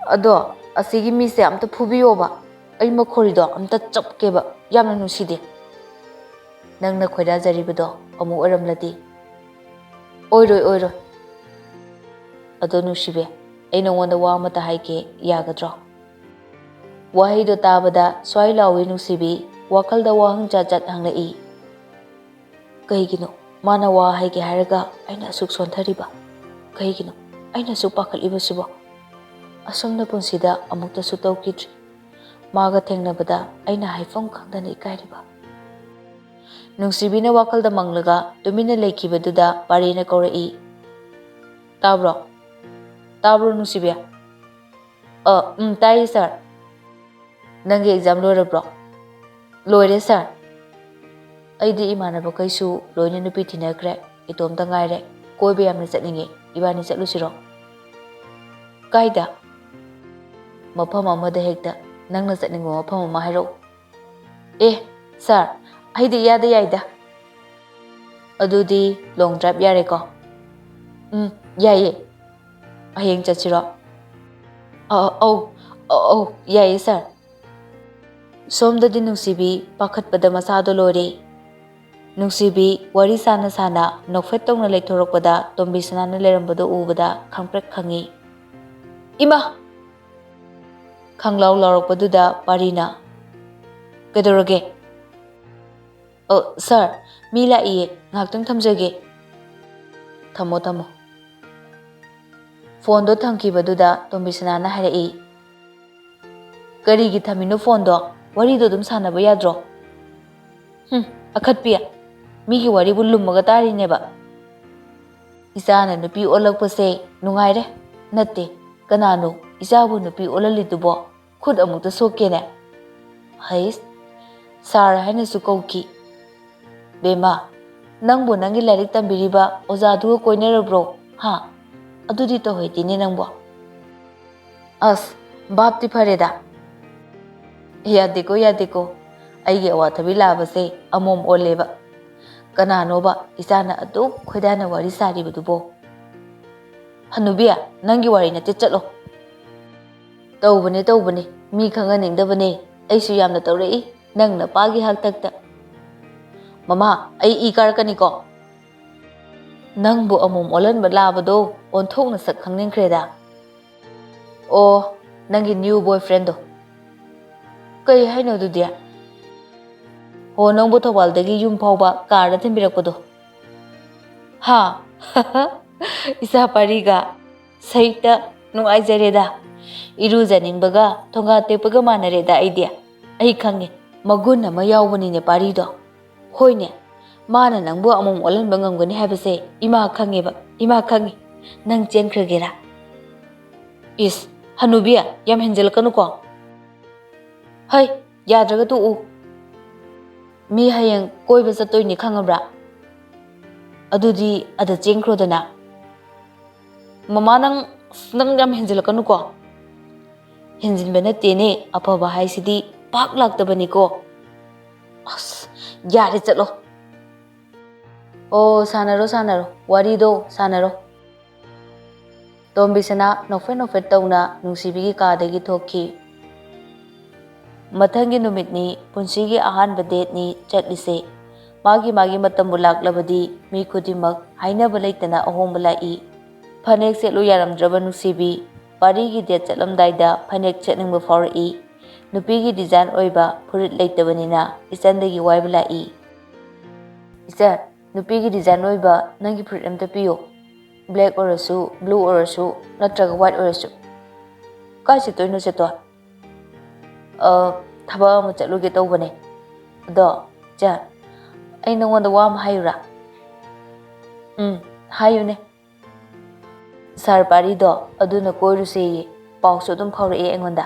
ꯑꯗꯣ ꯑꯁꯤꯒꯤ ꯃꯤꯁꯦ ꯑꯝꯇ ꯐꯨꯕꯤꯌꯣꯕ꯫ ꯑꯩ ꯃꯈꯣꯔꯤꯗꯣ ꯑꯝꯇ ꯆꯞꯀꯦꯕ꯫ ꯌꯥꯝꯅ ꯅꯨꯡꯁꯤꯗꯦ꯫" "ꯅꯪꯅ ꯈꯣꯏꯗꯥꯖꯔꯤꯕꯗꯣ ꯑꯃꯨꯛ ꯑꯣꯏꯔꯝꯂꯗꯤ?" "ꯑꯣꯏꯔꯣꯏ, ꯑꯣꯏꯔꯣꯏ꯫" "ꯑꯗꯣ ꯅꯨꯡꯁꯤꯕꯤ, ꯑꯩ ꯅꯉꯣꯟꯗ ꯋꯥ ꯑꯃꯇ ꯍꯥꯏꯒꯦ, ꯌꯥꯒꯗ꯭ꯔꯣ?" ꯋꯥꯍꯩꯗꯣ ꯇꯥꯕꯗ ꯁ꯭ꯋꯥꯏ ꯂꯥꯎꯏ ꯅꯨꯡꯁꯤꯕꯤ, ꯋꯥꯈꯜꯗ ꯋꯥꯍꯪ ꯖꯥꯠ ꯖꯥꯠ ꯍꯪꯂꯛꯏ꯫ "ꯀꯩꯒꯤꯅꯣ ꯃꯥꯅ ꯋꯥ ꯍꯥꯏꯒꯦ ꯍꯥꯏꯔꯒ ꯑꯩꯅ ꯑꯁꯨꯛ ꯁꯣꯟꯊꯔꯤꯕ? ꯀꯩꯒꯤꯅꯣ ꯑꯩꯅ ꯑꯁꯨꯛ ꯄꯥꯈꯠꯂꯤꯕꯁꯤꯕꯣ? ꯑꯁꯨꯝꯅ ꯄꯨꯟꯁꯤꯗ ꯑꯃꯨꯛꯇꯁꯨ ꯇꯧꯈꯤꯗ꯭ꯔꯤ꯫ ꯃꯥꯒ ꯊꯦꯡꯅꯕꯗ ꯑꯩꯅ ꯍꯥꯏꯐꯝ ꯈꯪꯗꯅ ꯏꯀꯥꯏꯔꯤꯕ꯫ ꯅꯨꯡꯁꯤꯕꯤꯅ ꯋꯥꯈꯜꯗ ꯃꯪꯂꯒ ꯇꯨꯃꯤꯟꯅ ꯂꯩꯈꯤꯕꯗꯨꯗ ꯄꯥꯔꯤꯅ ꯀꯧꯔꯛꯏ, "ꯇꯥꯕ꯭ꯔꯣ? ꯇꯥꯕ꯭ꯔꯣ ꯅꯨꯡꯁꯤꯕꯤ?" "ꯑ, ꯎꯝ, ꯇꯥꯏꯌꯦ ꯁꯥꯔ꯫ ꯅꯪꯒꯤ ꯑꯦꯛꯖꯥꯝ ꯂꯣꯏꯔꯕ꯭ꯔꯣ?" "ꯂꯣꯏꯔꯦ ꯁꯥꯔ꯫ ꯑꯩꯗꯤ ꯏꯃꯥꯟꯅꯕꯈꯩꯁꯨ ꯂꯣꯏꯅ ꯅꯨꯄꯤ ꯊꯤꯅꯈ꯭ꯔꯦ, ꯏꯇꯣꯝꯇ ꯉꯥꯏꯔꯦ꯫ ꯀꯣꯏꯕ ꯌꯥꯝꯅ ꯆꯠꯅꯤꯡꯉꯦ, ꯏꯕꯥꯅꯤ ꯆꯠꯂꯨꯁꯤꯔꯣ?" "ꯀꯥꯏꯗ?" "ꯃꯐꯝ ꯑꯃꯗ ꯍꯦꯛꯇ, ꯅꯪꯅ ꯆꯠꯅꯤꯡꯕ ꯃꯐꯝ ꯑꯃ ꯍꯥꯏꯔꯛꯎ꯫" "ꯑꯦ ꯁꯥꯔ, ꯑꯩꯗꯤ ꯏꯌꯥꯗ ꯌꯥꯏꯗ꯫" "ꯑꯗꯨꯗꯤ ꯂꯣꯡ ꯗ꯭ꯔꯥꯏꯚ ꯌꯥꯔꯦꯀꯣ?" "ꯎꯝ, ꯌꯥꯏꯌꯦ꯫" "ꯍꯌꯦꯡ ꯆꯠꯁꯤꯔꯣ?" "ꯑ-, ꯑꯧ, ꯑ-, ꯑꯧ, ꯌꯥꯏꯌꯦ ꯁꯥꯔ꯫" ꯁꯣꯝꯗꯗꯤ ꯅꯨꯡꯁꯤꯕꯤ ꯄꯥꯈꯠꯄꯗ ꯃꯁꯥꯗꯣ ꯂꯣꯏꯔꯦ꯫ ꯅꯨꯡꯁꯤꯕꯤ ꯋꯥꯔꯤ ꯁꯥꯅ ꯁꯥꯅ ꯅꯣꯛꯐꯦꯠ ꯇꯧꯅ ꯂꯩꯊꯣꯔꯛꯄꯗ ꯇꯣꯝꯕꯤꯁꯅꯥꯅ ꯂꯩꯔꯝꯕꯗꯣ ꯎꯕꯗ ꯈꯪꯄ꯭ꯔꯦꯛ ꯈꯪꯉꯤ꯫ "ꯏꯃꯥ!" ꯈꯪꯂꯥꯎ ꯂꯥꯎꯔꯛꯄꯗꯨꯗ ꯄꯥꯔꯤꯅ, "ꯀꯩꯗꯧꯔꯒꯦ?" "ꯑꯣ, ꯁꯥꯔ, ꯃꯤ ꯂꯥꯛꯏꯌꯦ, ꯉꯥꯏꯍꯥꯛꯇꯪ ꯊꯝꯖꯒꯦ꯫" "ꯊꯝꯃꯣ, ꯊꯝꯃꯣ꯫" ꯐꯣꯟꯗꯣ ꯊꯝꯈꯤꯕꯗꯨꯗ ꯇꯣꯝꯕꯤꯁꯅꯥꯅ ꯍꯥꯏꯔꯛꯏ, "ꯀꯔꯤꯒꯤ ꯊꯝꯃꯤꯅꯣ ꯐꯣꯟꯗꯣ? ꯋꯥꯔꯤꯗꯣ ꯑꯗꯨꯝ ꯁꯥꯟꯅꯕ ꯌꯥꯗ꯭ꯔꯣ?" "ꯍꯨꯝ, ꯑꯈꯠꯄꯤ, ꯃꯤꯒꯤ ꯋꯥꯔꯤꯕꯨ ꯂꯨꯝꯃꯒ ꯇꯥꯔꯤꯅꯦꯕ꯫ ꯏꯆꯥꯅ ꯅꯨꯄꯤ ꯑꯣꯜꯂꯛꯄꯁꯦ ꯅꯨꯡꯉꯥꯏꯔꯦ꯫ ꯅꯠꯇꯦ, ꯀꯅꯥꯅꯣ ꯏꯆꯥꯕꯨ ꯅꯨꯄꯤ ꯑꯣꯜꯍꯜꯂꯤꯗꯨꯕꯣ? ꯈꯨꯠ ꯑꯃꯨꯛꯇ ꯁꯣꯛꯀꯦꯅꯦ꯫ ꯍꯩꯁ, ꯁꯥꯔ ꯍꯥꯏꯅꯁꯨ ꯀꯧꯈꯤ꯫ ꯕꯦꯝꯃ, ꯅꯪꯕꯨ ꯅꯪꯒꯤ ꯂꯥꯏꯔꯤꯛ ꯇꯝꯕꯤꯔꯤꯕ ꯑꯣꯖꯥꯗꯨꯒ ꯀꯣꯏꯅꯔꯕ꯭ꯔꯣ? ꯍꯥ? ꯑꯗꯨꯗꯤ ꯇꯧꯍꯩꯗꯦꯅꯦ ꯅꯪꯕꯣ꯫" ꯑꯁ, ꯚꯥꯞꯇꯤ ꯐꯔꯦꯗ꯫ ꯌꯥꯗꯦꯀꯣ, ꯌꯥꯗꯦꯀꯣ꯫ ꯑꯩꯒꯤ ꯑꯋꯥꯊꯕꯤ ꯂꯥꯕꯁꯦ ꯑꯃꯣꯝ ꯑꯣꯜꯂꯦꯕ꯫ ꯀꯅꯥꯅꯣꯕ ꯏꯆꯥꯅ ꯑꯗꯨꯛ ꯈꯣꯏꯗꯥꯅ ꯋꯥꯔꯤ ꯁꯥꯔꯤꯕꯗꯨꯕꯣ? ꯍꯅꯨꯕꯤ, ꯅꯪꯒꯤ ꯋꯥꯔꯤ ꯅꯠꯇꯦ, ꯆꯠꯂꯣ꯫ ꯇꯧꯕꯅꯦ, ꯇꯧꯕꯅꯦ, ꯃꯤ ꯈꯪꯍꯟꯅꯤꯡꯗꯕꯅꯦ꯫ ꯑꯩꯁꯨ ꯌꯥꯝꯅ ꯇꯧꯔꯛꯏ, ꯅꯪ ꯅꯄꯥꯒꯤ ꯍꯥꯛꯇꯛꯇ꯫ ꯃꯃꯥ, ꯑꯩ ꯏ ꯀꯥꯔꯛꯀꯅꯤꯀꯣ꯫ ꯅꯪꯕꯨ ꯑꯃꯣꯝ ꯑꯣꯜꯍꯟꯕ ꯂꯥꯕꯗꯣ ꯑꯣꯟꯊꯣꯛꯅ ꯁꯛ ꯈꯪꯅꯤꯡꯈ꯭ꯔꯦꯗ꯫ ꯑꯣ, ꯅꯪꯒꯤ new boyfriendꯗꯣ꯫ ꯀꯩ ꯍꯥꯏꯅꯣ ꯑꯗꯨꯗꯤ? ꯍꯣ, ꯅꯪꯕꯨ ꯊꯧꯕꯥꯜꯗꯒꯤ ꯌꯨꯝ ꯐꯥꯎꯕ ꯀꯥꯔꯗ ꯊꯤꯟꯕꯤꯔꯛꯄꯗꯣ꯫ ꯍꯥ? ꯏꯆꯥ ꯄꯥꯔꯤꯒ? ꯁꯩꯇ, ꯅꯨꯡꯉꯥꯏꯖꯔꯦꯗ꯫ ꯏꯔꯨꯖꯅꯤꯡꯕꯒ ꯊꯣꯡꯒꯥ ꯇꯦꯛꯄꯒ ꯃꯥꯟꯅꯔꯦꯗ ꯑꯩꯗꯤ꯫ ꯑꯩ ꯈꯪꯉꯦ, ꯃꯒꯨꯟ ꯑꯃ ꯌꯥꯎꯕꯅꯤꯅꯦ ꯄꯥꯔꯤꯗꯣ꯫ ꯍꯣꯏꯅꯦ, ꯃꯥꯅ ꯅꯪꯕꯨ ꯑꯃꯣꯝ ꯑꯣꯜꯍꯟꯕ ꯉꯝꯒꯅꯤ ꯍꯥꯏꯕꯁꯦ ꯏꯃꯥ ꯈꯪꯉꯦꯕ, ꯏꯃꯥ ꯈꯪꯉꯦ꯫ ꯅꯪ ꯆꯦꯟꯈ꯭ꯔꯒꯦꯔꯥ? ꯏꯁ, ꯍꯅꯨꯕꯤ, ꯌꯥꯝ ꯍꯦꯟꯖꯤꯜꯂꯛꯀꯅꯨꯀꯣ꯫ ꯍꯩ, ꯌꯥꯗ꯭ꯔꯒ ꯇꯣꯛꯎ꯫ ꯃꯤ ꯍꯌꯦꯡ ꯀꯣꯏꯕ ꯆꯠꯇꯣꯏꯅꯤ ꯈꯪꯉꯕ꯭ꯔꯥ? ꯑꯗꯨꯗꯤ ꯑꯗ ꯆꯦꯟꯈ꯭ꯔꯣꯗꯅ꯫ ꯃꯃꯥ, ꯅꯪ, ꯅꯪ ꯌꯥꯝ ꯍꯦꯟꯖꯤꯜꯂꯛꯀꯅꯨꯀꯣ꯫ ꯍꯦꯟꯖꯤꯟꯕ ꯅꯠꯇꯦꯅꯦ, ꯑꯐꯕ ꯍꯥꯏꯁꯤꯗꯤ ꯄꯥꯛ ꯂꯥꯛꯇꯕꯅꯤꯀꯣ꯫ ꯑꯁ, ꯌꯥꯔꯦ, ꯆꯠꯂꯣ꯫ ꯑꯣ, ꯁꯥꯟꯅꯔꯣ, ꯁꯥꯟꯅꯔꯣ, ꯋꯥꯔꯤꯗꯣ ꯁꯥꯟꯅꯔꯣ꯫ ꯇꯣꯝꯕꯤꯁꯅꯥ ꯅꯣꯛꯐꯦꯠ ꯅꯣꯛꯐꯦꯠ ꯇꯧꯅ ꯅꯨꯡꯁꯤꯕꯤꯒꯤ ꯀꯥꯗꯒꯤ ꯊꯣꯛꯈꯤ꯫ ꯃꯊꯪꯒꯤ ꯅꯨꯃꯤꯠꯅꯤ, ꯄꯨꯟꯁꯤꯒꯤ ꯑꯍꯥꯟꯕ ꯗꯦꯠꯅꯤ ꯆꯠꯂꯤꯁꯦ꯫ ꯃꯥꯒꯤ ꯃꯥꯒꯤ ꯃꯇꯝꯕꯨ ꯂꯥꯛꯂꯕꯗꯤ ꯃꯤ ꯈꯨꯗꯤꯡꯃꯛ ꯍꯥꯏꯅꯕ ꯂꯩꯇꯅ ꯑꯍꯣꯡꯕ ꯂꯥꯛꯏ꯫ ꯐꯅꯦꯛ ꯁꯦꯠꯂꯨ ꯌꯥꯔꯝꯗ꯭ꯔꯕ ꯅꯨꯡꯁꯤꯕꯤ, ꯄꯥꯔꯤꯒꯤ ꯗꯦꯠ ꯆꯠꯂꯝꯗꯥꯏꯗ ꯐꯅꯦꯛ ꯁꯦꯠꯅꯤꯡꯕ ꯐꯥꯎꯔꯛꯏ꯫ ꯅꯨꯄꯤꯒꯤ ꯗꯤꯖꯥꯏꯟ ꯑꯣꯏꯕ ꯐꯨꯔꯤꯠ ꯂꯩꯇꯕꯅꯤꯅ ꯏꯆꯟꯗꯒꯤ ꯋꯥꯏꯕ ꯂꯥꯛꯏ꯫ "ꯏꯆꯟ, ꯅꯨꯄꯤꯒꯤ ꯗꯤꯖꯥꯏꯟ ꯑꯣꯏꯕ ꯅꯪꯒꯤ ꯐꯨꯔꯤꯠ ꯑꯝꯇ ꯄꯤꯌꯨ꯫ ꯕ꯭ꯂꯦꯛ ꯑꯣꯏꯔꯁꯨ, ꯕ꯭ꯂꯨ ꯑꯣꯏꯔꯁꯨ, ꯅꯠꯇ꯭ꯔꯒ ꯋꯥꯏꯠ ꯑꯣꯏꯔꯁꯨ꯫" "ꯀꯥꯏ ꯆꯠꯇꯣꯏꯅꯣ, ꯆꯦꯇꯣꯟ?" "ꯑ, ꯊꯕꯛ ꯑꯃ ꯆꯠꯂꯨꯒꯦ ꯇꯧꯕꯅꯦ꯫ ꯑꯗꯣ, ꯏꯆꯟ, ꯑꯩ ꯅꯉꯣꯟꯗ ꯋꯥ ꯑꯃ ꯍꯥꯏꯌꯨꯔꯥ?" "ꯎꯝ, ꯍꯥꯏꯌꯨꯅꯦ꯫" "ꯁꯥꯔ ꯄꯥꯔꯤꯗꯣ ꯑꯗꯨꯅ ꯀꯣꯏꯔꯨꯁꯦꯌꯦ, ꯄꯥꯎꯁꯨ ꯑꯗꯨꯝ ꯐꯥꯎꯔꯛꯑꯦ ꯑꯩꯉꯣꯟꯗ꯫"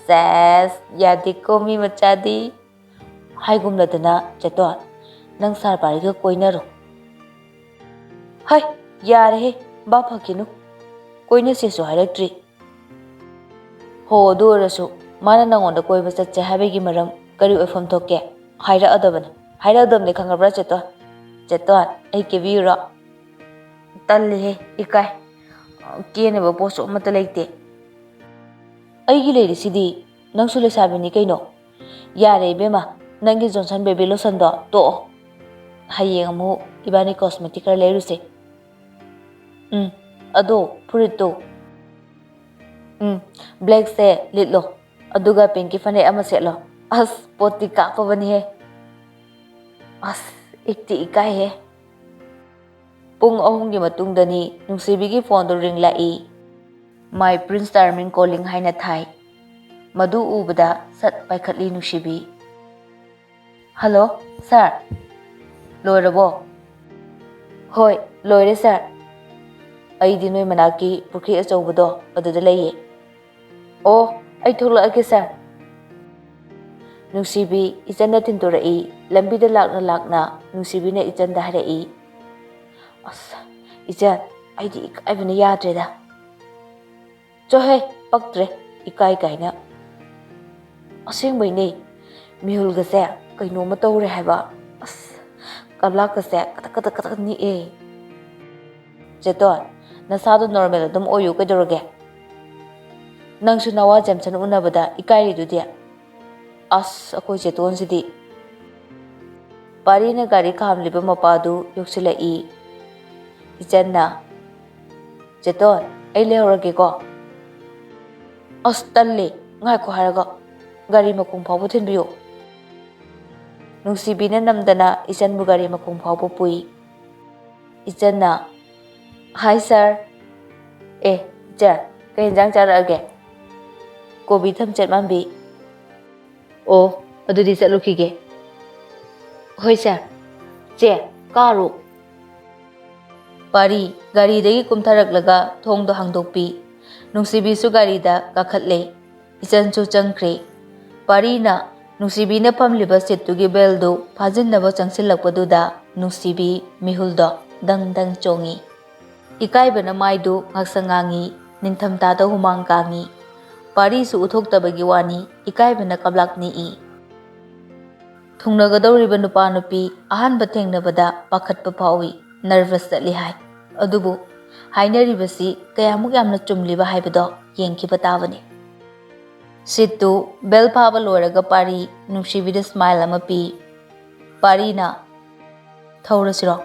"ꯁꯦꯁ, ꯌꯥꯗꯦꯀꯣ ꯃꯤ ꯃꯆꯥꯗꯤ꯫" "ꯍꯥꯏꯒꯨꯝꯂꯗꯅ, ꯆꯦꯇꯣꯟ, ꯅꯪ ꯁꯥꯔ ꯄꯥꯔꯤꯒ ꯀꯣꯏꯅꯔꯣ꯫" "ꯍꯩ, ꯌꯥꯔꯦꯍꯦ, ꯚꯥꯞ ꯐꯈꯤꯅꯨ꯫ ꯀꯣꯏꯅꯁꯦꯁꯨ ꯍꯥꯏꯔꯛꯇ꯭ꯔꯤ꯫" "ꯍꯣ, ꯑꯗꯨ ꯑꯣꯏꯔꯁꯨ ꯃꯥꯅ ꯅꯉꯣꯟꯗ ꯀꯣꯏꯕ ꯆꯠꯁꯦ ꯍꯥꯏꯕꯒꯤ ꯃꯔꯝ ꯀꯔꯤ ꯑꯣꯏꯐꯝ ꯊꯣꯛꯀꯦ? ꯍꯥꯏꯔꯛꯑꯗꯕꯅꯤ, ꯍꯥꯏꯔꯛꯑꯗꯕꯅꯤ, ꯈꯪꯉꯕ꯭ꯔꯥ, ꯆꯦꯇꯣꯟ?" "ꯆꯦꯇꯣꯟ, ꯑꯩ ꯀꯦꯕꯤꯌꯨꯔꯣ?" "ꯇꯜꯂꯤꯍꯦ, ꯏꯀꯥꯏ꯫ ꯀꯦꯅꯕ ꯄꯣꯠꯁꯨ ꯑꯃꯠꯇ ꯂꯩꯇꯦ꯫" "ꯑꯩꯒꯤ ꯂꯩꯔꯤꯁꯤꯗꯤ, ꯅꯪꯁꯨ ꯂꯩꯁꯥꯕꯤꯅꯤ ꯀꯩꯅꯣ꯫" "ꯌꯥꯔꯦ ꯏꯕꯦꯝꯃ, ꯅꯪꯒꯤ ꯖꯣꯟꯁꯟ ꯕꯦꯕꯤ ꯂꯣꯁꯟꯗꯣ ꯇꯣꯛꯑꯣ꯫ ꯍꯌꯦꯡ ꯑꯃꯨꯛ ꯏꯕꯥꯅꯤ ꯀꯣꯁꯃꯦꯇꯤꯛ ꯈꯔ ꯂꯩꯔꯨꯁꯦ꯫ ꯎꯝ, ꯑꯗꯣ ꯐꯨꯔꯤꯠꯇꯣ, ꯎꯝ, ꯕ꯭ꯂꯦꯛꯁꯦ ꯂꯤꯠꯂꯣ, ꯑꯗꯨꯒ ꯄꯤꯡꯀꯤ ꯐꯅꯦꯛ ꯑꯃ ꯁꯦꯠꯂꯣ꯫" "ꯑꯁ, ꯄꯣꯠꯇꯤ ꯀꯥꯞꯄꯕꯅꯤꯍꯦ꯫ ꯑꯁ, ꯏꯛꯇꯤ ꯏꯀꯥꯏꯍꯦ꯫" ꯄꯨꯡ ꯑꯍꯨꯝꯒꯤ ꯃꯇꯨꯡꯗꯅꯤ ꯅꯨꯡꯁꯤꯕꯤꯒꯤ ꯐꯣꯟꯗꯨ ꯔꯤꯡ ꯂꯥꯛꯏ꯫ "My Prince Charming calling" ꯍꯥꯏꯅ ꯊꯥꯏ꯫ ꯃꯗꯨ ꯎꯕꯗ ꯁꯠ ꯄꯥꯏꯈꯠꯂꯤ ꯅꯨꯡꯁꯤꯕꯤ꯫ "ꯍꯜꯂꯣ, ꯁꯥꯔ꯫ ꯂꯣꯏꯔꯕꯣ?" "ꯍꯣꯏ, ꯂꯣꯏꯔꯦ, ꯁꯥꯔ꯫ ꯑꯩꯗꯤ ꯅꯣꯏ ꯃꯅꯥꯛꯀꯤ ꯄꯨꯈ꯭ꯔꯤ ꯑꯆꯧꯕꯗꯣ, ꯑꯗꯨꯗ ꯂꯩꯌꯦ꯫" "ꯑꯣ, ꯑꯩ ꯊꯣꯛꯂꯛꯑꯒꯦ, ꯁꯥꯔ꯫" ꯅꯨꯡꯁꯤꯕꯤ ꯏꯆꯟꯅ ꯊꯤꯟꯗꯣꯔꯛꯏ꯫ ꯂꯝꯕꯤꯗ ꯂꯥꯛꯅ ꯂꯥꯛꯅ ꯅꯨꯡꯁꯤꯕꯤꯅ ꯏꯆꯟꯗ ꯍꯥꯏꯔꯛꯏ, "ꯑꯁ, ꯏꯆꯟ, ꯑꯩꯗꯤ ꯏꯀꯥꯏꯕꯅ ꯌꯥꯗ꯭ꯔꯦꯗ꯫" "ꯆꯣꯍꯦ, ꯄꯛꯇ꯭ꯔꯦ, ꯏꯀꯥꯏ ꯀꯥꯏꯅ꯫" "ꯑꯁꯦꯡꯕꯩꯅꯦ, ꯃꯤꯍꯨꯜꯒꯁꯦ ꯀꯩꯅꯣꯝꯃ ꯇꯧꯔꯦ ꯍꯥꯏꯕ꯫ ꯑꯁ, ꯀꯞꯂꯥꯛꯀꯁꯦ ꯀꯇꯛ ꯀꯇꯛ ꯀꯇꯛ ꯅꯤꯛꯑꯦ꯫" "ꯆꯦꯇꯣꯟ, ꯅꯁꯥꯗꯣ ꯅꯣꯔꯃꯦꯜ ꯑꯗꯨꯝ ꯑꯣꯏꯌꯨ ꯀꯩꯗꯧꯔꯒꯦ? ꯅꯪꯁꯨ ꯅꯋꯥ ꯖꯦꯝꯁꯟ ꯎꯅꯕꯗ ꯏꯀꯥꯏꯔꯤꯗꯨꯗꯤ꯫" "ꯑꯁ, ꯑꯩꯈꯣꯏ ꯆꯦꯇꯣꯟꯁꯤꯗꯤ꯫" ꯄꯥꯔꯤꯅ ꯒꯥꯔꯤ ꯈꯥꯝꯂꯤꯕ ꯃꯄꯥꯗꯨ ꯌꯧꯁꯤꯜꯂꯛꯏ꯫ ꯏꯆꯟꯅ, "ꯆꯦꯇꯣꯟ, ꯑꯩ ꯂꯩꯍꯧꯔꯒꯦꯀꯣ꯫" "ꯑꯁ, ꯇꯜꯂꯦ, ꯉꯥꯏꯈꯣ ꯍꯥꯏꯔꯒ꯫ ꯒꯥꯔꯤ ꯃꯈꯣꯡ ꯐꯥꯎꯕ ꯊꯤꯟꯕꯤꯌꯨ꯫" ꯅꯨꯡꯁꯤꯕꯤꯅ ꯅꯝꯗꯅ ꯏꯆꯟꯕꯨ ꯒꯥꯔꯤ ꯃꯈꯣꯡ ꯐꯥꯎꯕ ꯄꯨꯏ꯫ ꯏꯆꯟꯅ, "ꯍꯥꯏ, ꯁꯥꯔ꯫" "ꯑꯦ, ꯏꯆꯟ, ꯀꯩ ꯌꯦꯟꯖꯥꯡ ꯆꯥꯔꯛꯑꯒꯦ?" "ꯀꯣꯕꯤ ꯊꯝꯆꯦꯠ ꯃꯥꯟꯕꯤ꯫" "ꯑꯣ, ꯑꯗꯨꯗꯤ ꯆꯠꯂꯨꯈꯤꯒꯦ꯫" "ꯍꯣꯏ, ꯁꯥꯔ꯫ ꯆꯦ, ꯀꯥꯔꯨ꯫" ꯄꯥꯔꯤ ꯒꯥꯔꯤꯗꯒꯤ ꯀꯨꯝꯊꯔꯛꯂꯒ ꯊꯣꯡꯗꯣ ꯍꯥꯡꯗꯣꯛꯄꯤ꯫ ꯅꯨꯡꯁꯤꯕꯤꯁꯨ ꯒꯥꯔꯤꯗ ꯀꯥꯈꯠꯂꯦ꯫ ꯏꯆꯟꯁꯨ ꯆꯪꯈ꯭ꯔꯦ꯫ ꯄꯥꯔꯤꯅ ꯅꯨꯡꯁꯤꯕꯤꯅ ꯐꯝꯂꯤꯕ ꯁꯤꯠꯇꯨꯒꯤ ꯕꯦꯜꯗꯨ ꯐꯥꯖꯤꯟꯅꯕ ꯆꯪꯁꯤꯜꯂꯛꯄꯗꯨꯗ ꯅꯨꯡꯁꯤꯕꯤ ꯃꯤꯍꯨꯜꯗꯣ ꯗꯪ ꯗꯪ ꯆꯣꯡꯉꯤ꯫ ꯏꯀꯥꯏꯕꯅ ꯃꯥꯏꯗꯨ ꯉꯥꯛꯁꯪ ꯉꯥꯡꯉꯤ, ꯅꯤꯡꯊꯝꯊꯥꯗ ꯍꯨꯃꯥꯡ ꯀꯥꯡꯉꯤ꯫ ꯄꯥꯔꯤꯁꯨ ꯎꯠꯊꯣꯛꯇꯕꯒꯤ ꯋꯥꯅꯤ, ꯏꯀꯥꯏꯕꯅ ꯀꯞꯂꯥꯛ ꯅꯤꯛꯏ꯫ ꯊꯨꯡꯅꯒꯗꯧꯔꯤꯕ ꯅꯨꯄꯥ ꯅꯨꯄꯤ ꯑꯍꯥꯟꯕ ꯊꯦꯡꯅꯕꯗ ꯄꯥꯈꯠꯄ ꯐꯥꯎꯏ, ꯅꯔꯚꯁ ꯆꯠꯂꯤ ꯍꯥꯏ꯫ ꯑꯗꯨꯕꯨ ꯍꯥꯏꯅꯔꯤꯕꯁꯤ ꯀꯌꯥꯃꯨꯛ ꯌꯥꯝꯅ ꯆꯨꯝꯂꯤꯕ ꯍꯥꯏꯕꯗꯣ ꯌꯦꯡꯈꯤꯕ ꯇꯥꯕꯅꯤ꯫ ꯁꯤꯠꯇꯨ ꯕꯦꯜ ꯐꯥꯕ ꯂꯣꯏꯔꯒ ꯄꯥꯔꯤ ꯅꯨꯡꯁꯤꯕꯤꯗ ꯁ꯭ꯃꯥꯏꯜ ꯑꯃ ꯄꯤ꯫ ꯄꯥꯔꯤꯅ, "ꯊꯧꯔꯁꯤꯔꯣ?"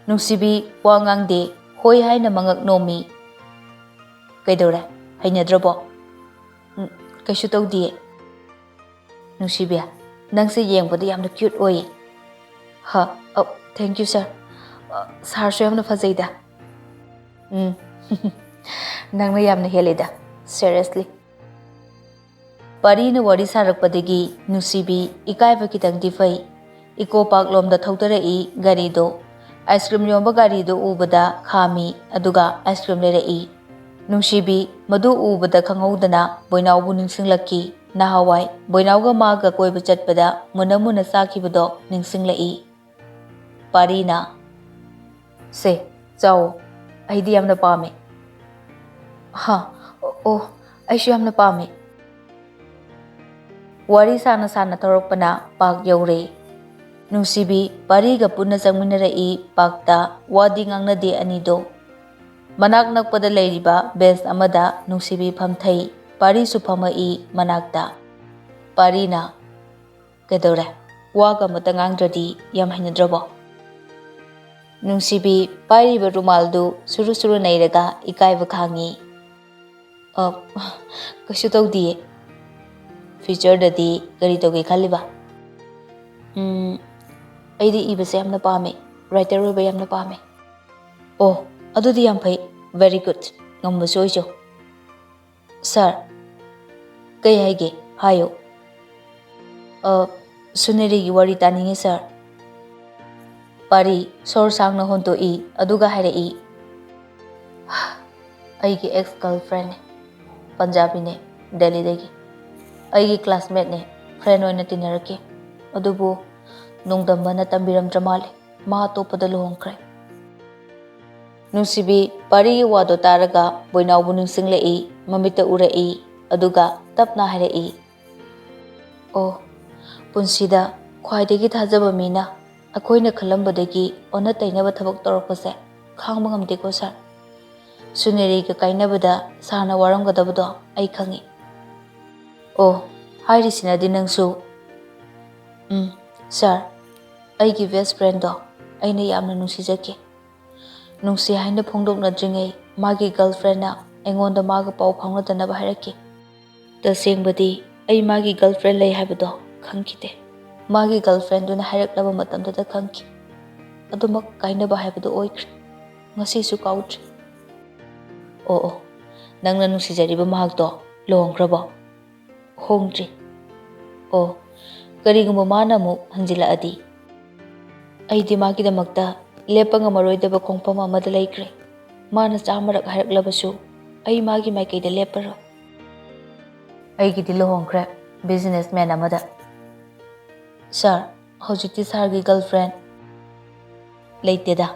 ꯅꯨꯡꯁꯤꯕꯤ ꯋꯥ ꯉꯥꯡꯗꯦ, ꯍꯣꯏ ꯍꯥꯏꯅ ꯃꯉꯛ ꯅꯣꯝꯃꯤ꯫ "ꯀꯩꯗꯧꯔꯦ? ꯍꯩꯅꯗ꯭ꯔꯕꯣ?" "ꯎꯝ, ꯀꯩꯁꯨ ꯇꯧꯗꯤꯌꯦ꯫" "ꯅꯨꯡꯁꯤꯕꯤ, ꯅꯪꯁꯦ ꯌꯦꯡꯕꯗ ꯌꯥꯝꯅ ꯀ꯭ꯌꯨꯠ ꯑꯣꯏꯌꯦ꯫" "ꯍ, ꯑ, thank you, sir꯫ ꯑ, ꯁꯥꯔꯁꯨ ꯌꯥꯝꯅ ꯐꯖꯩꯗ꯫" "ꯎꯝ, ꯅꯪꯅ ꯌꯥꯝꯅ ꯍꯦꯜꯂꯤꯗ, seriously꯫ ꯄꯥꯔꯤꯅ ꯋꯥꯔꯤ ꯁꯥꯔꯛꯄꯗꯒꯤ ꯅꯨꯡꯁꯤꯕꯤ ꯏꯀꯥꯏꯕ ꯈꯤꯇꯪꯗꯤ ꯐꯩ꯫ ꯏꯀꯣ ꯄꯥꯔꯛ ꯂꯣꯝꯗ ꯊꯧꯗꯔꯛꯏ ꯒꯥꯔꯤꯗꯣ꯫ ꯑꯥꯏꯁ ꯀ꯭ꯔꯤꯝ ꯌꯣꯟꯕ ꯒꯥꯔꯤꯗꯣ ꯎꯕꯗ ꯈꯥꯝꯃꯤ, ꯑꯗꯨꯒ ꯑꯥꯏꯁ ꯀ꯭ꯔꯤꯝ ꯂꯩꯔꯛꯏ꯫ ꯅꯨꯡꯁꯤꯕꯤ ꯃꯗꯨ ꯎꯕꯗ ꯈꯪꯍꯧꯗꯅ ꯕꯣꯏꯅꯥꯎꯕꯨ ꯅꯤꯡꯁꯤꯡꯂꯛꯈꯤ꯫ ꯅꯍꯥꯟꯋꯥꯏ ꯕꯣꯏꯅꯥꯎꯒ ꯃꯥꯒ ꯀꯣꯏꯕ ꯆꯠꯄꯗ ꯃꯨꯟꯅ ꯃꯨꯟꯅ ꯆꯥꯈꯤꯕꯗꯣ ꯅꯤꯡꯁꯤꯡꯂꯛꯏ꯫ ꯄꯥꯔꯤꯅ, "ꯁꯦ, ꯆꯥꯎ, ꯑꯩꯗꯤ ꯌꯥꯝꯅ ꯄꯥꯝꯃꯦ꯫" "ꯍꯥ? ꯑꯣ, ꯑꯣ, ꯑꯩꯁꯨ ꯌꯥꯝꯅ ꯄꯥꯝꯃꯦ꯫" ꯋꯥꯔꯤ ꯁꯥꯅ ꯁꯥꯅ ꯊꯧꯔꯛꯄꯅ ꯄꯥꯔꯛ ꯌꯧꯔꯦ꯫ ꯅꯨꯡꯁꯤꯕꯤ ꯄꯥꯔꯤꯒ ꯄꯨꯟꯅ ꯆꯪꯃꯤꯟꯅꯔꯛꯏ ꯄꯥꯔꯛꯇ꯫ ꯋꯥꯗꯤ ꯉꯥꯡꯅꯗꯦ ꯑꯅꯤꯗꯣ꯫ ꯃꯅꯥꯛ ꯅꯛꯄꯗ ꯂꯩꯔꯤꯕ ꯕꯦꯟꯆ ꯑꯃꯗ ꯅꯨꯡꯁꯤꯕꯤ ꯐꯝꯊꯩ꯫ ꯄꯥꯔꯤꯁꯨ ꯐꯝꯃꯛꯏ ꯃꯅꯥꯛꯇ꯫ ꯄꯥꯔꯤꯅ, "ꯀꯩꯗꯧꯔꯦ? ꯋꯥꯒ ꯑꯃꯇ ꯉꯥꯡꯗ꯭ꯔꯗꯤ ꯌꯥꯝ ꯍꯩꯅꯗ꯭ꯔꯕꯣ?" ꯅꯨꯡꯁꯤꯕꯤ ꯄꯥꯏꯔꯤꯕ ꯔꯨꯃꯥꯜꯗꯨ ꯁꯨꯔꯨ ꯁꯨꯔꯨ ꯅꯩꯔꯒ ꯏꯀꯥꯏꯕ ꯈꯥꯡꯉꯤ꯫ "ꯑ, ꯀꯩꯁꯨ ꯇꯧꯗꯤꯌꯦ꯫ ꯐ꯭ꯌꯨꯆꯔꯗꯗꯤ ꯀꯔꯤ ꯇꯧꯒꯦ ꯈꯜꯂꯤꯕ?" "ꯎꯝ, ꯑꯩꯗꯤ ꯏꯕꯁꯦ ꯌꯥꯝꯅ ꯄꯥꯝꯃꯦ꯫ ꯔꯥꯏꯇꯔ ꯑꯣꯏꯕ ꯌꯥꯝꯅ ꯄꯥꯝꯃꯦ꯫" "ꯑꯣ, ꯑꯗꯨꯗꯤ ꯌꯥꯝ ꯐꯩ꯫ Very good꯫ ꯉꯝꯕꯁꯨ ꯑꯣꯏꯖꯧ꯫" "ꯁꯥꯔ꯫" "ꯀꯩ ꯍꯥꯏꯒꯦ? ꯍꯥꯏꯌꯨ꯫" "ꯑ, ꯁꯨꯅꯦꯔꯤꯒꯤ ꯋꯥꯔꯤ ꯇꯥꯅꯤꯡꯉꯤ, ꯁꯥꯔ꯫" ꯄꯥꯔꯤ ꯁꯣꯔ ꯁꯥꯡꯅ ꯍꯣꯟꯗꯣꯛꯏ, ꯑꯗꯨꯒ ꯍꯥꯏꯔꯛꯏ, "ꯑꯩꯒꯤ ꯑꯦꯛꯁ ꯒꯔꯜꯐ꯭ꯔꯦꯟꯅꯦ, ꯄꯟꯖꯥꯕꯤꯅꯦ, ꯗꯦꯜꯂꯤꯗꯒꯤ꯫ ꯑꯩꯒꯤ ꯀ꯭ꯂꯥꯁꯃꯦꯠꯅꯦ, ꯐ꯭ꯔꯦꯟ ꯑꯣꯏꯅ ꯇꯤꯟꯅꯔꯛꯈꯤ꯫ ꯑꯗꯨꯕꯨ ꯅꯣꯡꯗꯝꯕꯅ ꯇꯝꯕꯤꯔꯝꯗ꯭ꯔ ꯃꯥꯜꯂꯦ, ꯃꯥ ꯑꯇꯣꯞꯄꯗ ꯂꯨꯍꯣꯡꯈ꯭ꯔꯦ꯫" ꯅꯨꯡꯁꯤꯕꯤ ꯄꯥꯔꯤꯒꯤ ꯋꯥꯗꯣ ꯇꯥꯔꯒ ꯕꯣꯏꯅꯥꯎꯕꯨ ꯅꯤꯡꯁꯤꯡꯂꯛꯏ, ꯃꯃꯤꯠꯇ ꯎꯔꯛꯏ, ꯑꯗꯨꯒ ꯇꯞꯅ ꯍꯥꯏꯔꯛꯏ, "ꯑꯣ, ꯄꯨꯟꯁꯤꯗ ꯈ꯭ꯋꯥꯏꯗꯒꯤ ꯊꯥꯖꯕ ꯃꯤꯅ ꯑꯩꯈꯣꯏꯅ ꯈꯜꯂꯝꯕꯗꯒꯤ ꯑꯣꯟꯅ ꯇꯩꯅꯕ ꯊꯕꯛ ꯇꯧꯔꯛꯄꯁꯦ ꯈꯥꯡꯕ ꯉꯝꯗꯦꯀꯣ, ꯁꯥꯔ꯫ ꯁꯨꯅꯦꯔꯤꯒ ꯀꯥꯏꯅꯕꯗ ꯁꯥꯔꯅ ꯋꯥꯔꯝꯒꯗꯕꯗꯣ ꯑꯩ ꯈꯪꯉꯤ꯫" "ꯑꯣ, ꯍꯥꯏꯔꯤꯁꯤꯅꯗꯤ ꯅꯪꯁꯨ꯫" "ꯎꯝ, ꯁꯥꯔ, ꯑꯩꯒꯤ ꯕꯦꯁ ꯐ꯭ꯔꯦꯟꯗꯣ ꯑꯩꯅ ꯌꯥꯝꯅ ꯅꯨꯡꯁꯤꯖꯈꯤ꯫ ꯅꯨꯡꯁꯤ ꯍꯥꯏꯅ ꯐꯣꯡꯗꯣꯛꯅꯗ꯭ꯔꯤꯉꯩ ꯃꯥꯒꯤ ꯒꯔꯜꯐ꯭ꯔꯦꯟꯅ ꯑꯩꯉꯣꯟꯗ ꯃꯥꯒ ꯄꯥꯎ ꯐꯥꯎꯅꯗꯅꯕ ꯍꯥꯏꯔꯛꯈꯤ꯫ ꯇꯁꯦꯡꯕꯗꯤ ꯑꯩ ꯃꯥꯒꯤ ꯒꯔꯜꯐ꯭ꯔꯦꯟ ꯂꯩ ꯍꯥꯏꯕꯗꯣ ꯈꯪꯈꯤꯗꯦ꯫ ꯃꯥꯒꯤ ꯒꯔꯜꯐ꯭ꯔꯦꯟꯗꯨꯅ ꯍꯥꯏꯔꯛꯂꯕ ꯃꯇꯝꯗꯨꯗ ꯈꯪꯈꯤ꯫ ꯑꯗꯨꯃꯛ ꯀꯥꯏꯅꯕ ꯍꯥꯏꯕꯗꯨ ꯑꯣꯏꯈ꯭ꯔꯦ꯫ ꯉꯁꯤꯁꯨ ꯀꯥꯎꯗ꯭ꯔꯤ꯫" ꯑꯣ ꯑꯣ, ꯅꯪꯅ ꯅꯨꯡꯁꯤꯖꯔꯤꯕ ꯃꯍꯥꯛꯇꯣ ꯂꯨꯍꯣꯡꯈ꯭ꯔꯕꯣ? ꯍꯣꯡꯗ꯭ꯔꯤ꯫ ꯑꯣ, ꯀꯔꯤꯒꯨꯝꯕ ꯃꯥꯅ ꯑꯃꯨꯛ ꯍꯟꯖꯤꯜꯂꯛꯑꯗꯤ? ꯑꯩꯗꯤ ꯃꯥꯒꯤꯗꯃꯛꯇ ꯂꯦꯞꯄ ꯉꯝꯃꯔꯣꯏꯗꯕ ꯈꯣꯡꯐꯝ ꯑꯃꯗ ꯂꯩꯈ꯭ꯔꯦ꯫ ꯃꯥꯅ ꯆꯥꯝꯃꯔꯛ ꯍꯥꯏꯔꯛꯂꯕꯁꯨ ꯑꯩ ꯃꯥꯒꯤ ꯃꯥꯏꯀꯩꯗ ꯂꯦꯞꯄꯔꯣꯏ꯫ ꯑꯩꯒꯤꯗꯤ ꯂꯨꯍꯣꯡꯈ꯭ꯔꯦ, businessman ꯑꯃꯗ꯫ ꯁꯥꯔ, ꯍꯧꯖꯤꯛꯇꯤ ꯁꯥꯔꯒꯤ girlfriend? ꯂꯩꯇꯦꯗ,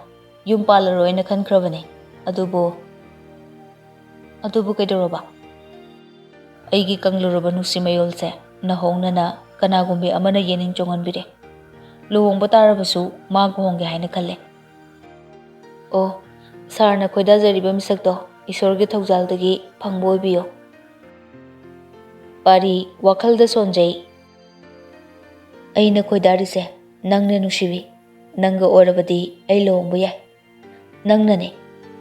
ꯌꯨꯝ ꯄꯥꯜꯂꯔꯣꯏꯅ ꯈꯟꯈ꯭ꯔꯕꯅꯦ꯫ ꯑꯗꯨꯕꯨ, ꯑꯗꯨꯕꯨ ꯀꯩꯗꯧꯔꯕ? ꯑꯩꯒꯤ ꯀꯪꯂꯨꯔꯕ ꯅꯨꯡꯁꯤ ꯃꯌꯣꯜꯁꯦ ꯅꯍꯧꯅꯅ ꯀꯅꯥꯒꯨꯝꯕꯤ ꯑꯃꯅ ꯌꯦꯅꯤꯡ ꯆꯣꯡꯍꯟꯕꯤꯔꯦ꯫ ꯂꯨꯍꯣꯡꯕ ꯇꯥꯔꯕꯁꯨ ꯃꯥꯒ ꯍꯣꯡꯒꯦ ꯍꯥꯏꯅ ꯈꯜꯂꯦ꯫ ꯑꯣ, ꯁꯥꯔꯅ ꯈꯣꯏꯗꯥꯖꯔꯤꯕ ꯃꯤꯁꯛꯇꯣ ꯏꯁꯣꯔꯒꯤ ꯊꯧꯖꯥꯜꯗꯒꯤ ꯐꯪꯕ ꯑꯣꯏꯕꯤꯌꯣ꯫ ꯄꯥꯔꯤ, ꯋꯥꯈꯜꯗ ꯁꯣꯟꯖꯩ꯫ ꯑꯩꯅ ꯈꯣꯏꯗꯥꯔꯤꯁꯦ ꯅꯪꯅꯦ ꯅꯨꯡꯁꯤꯕꯤ꯫ ꯅꯪꯒ ꯑꯣꯏꯔꯕꯗꯤ ꯑꯩ ꯂꯨꯍꯣꯡꯕ ꯌꯥꯏ꯫ ꯅꯪꯅꯅꯦ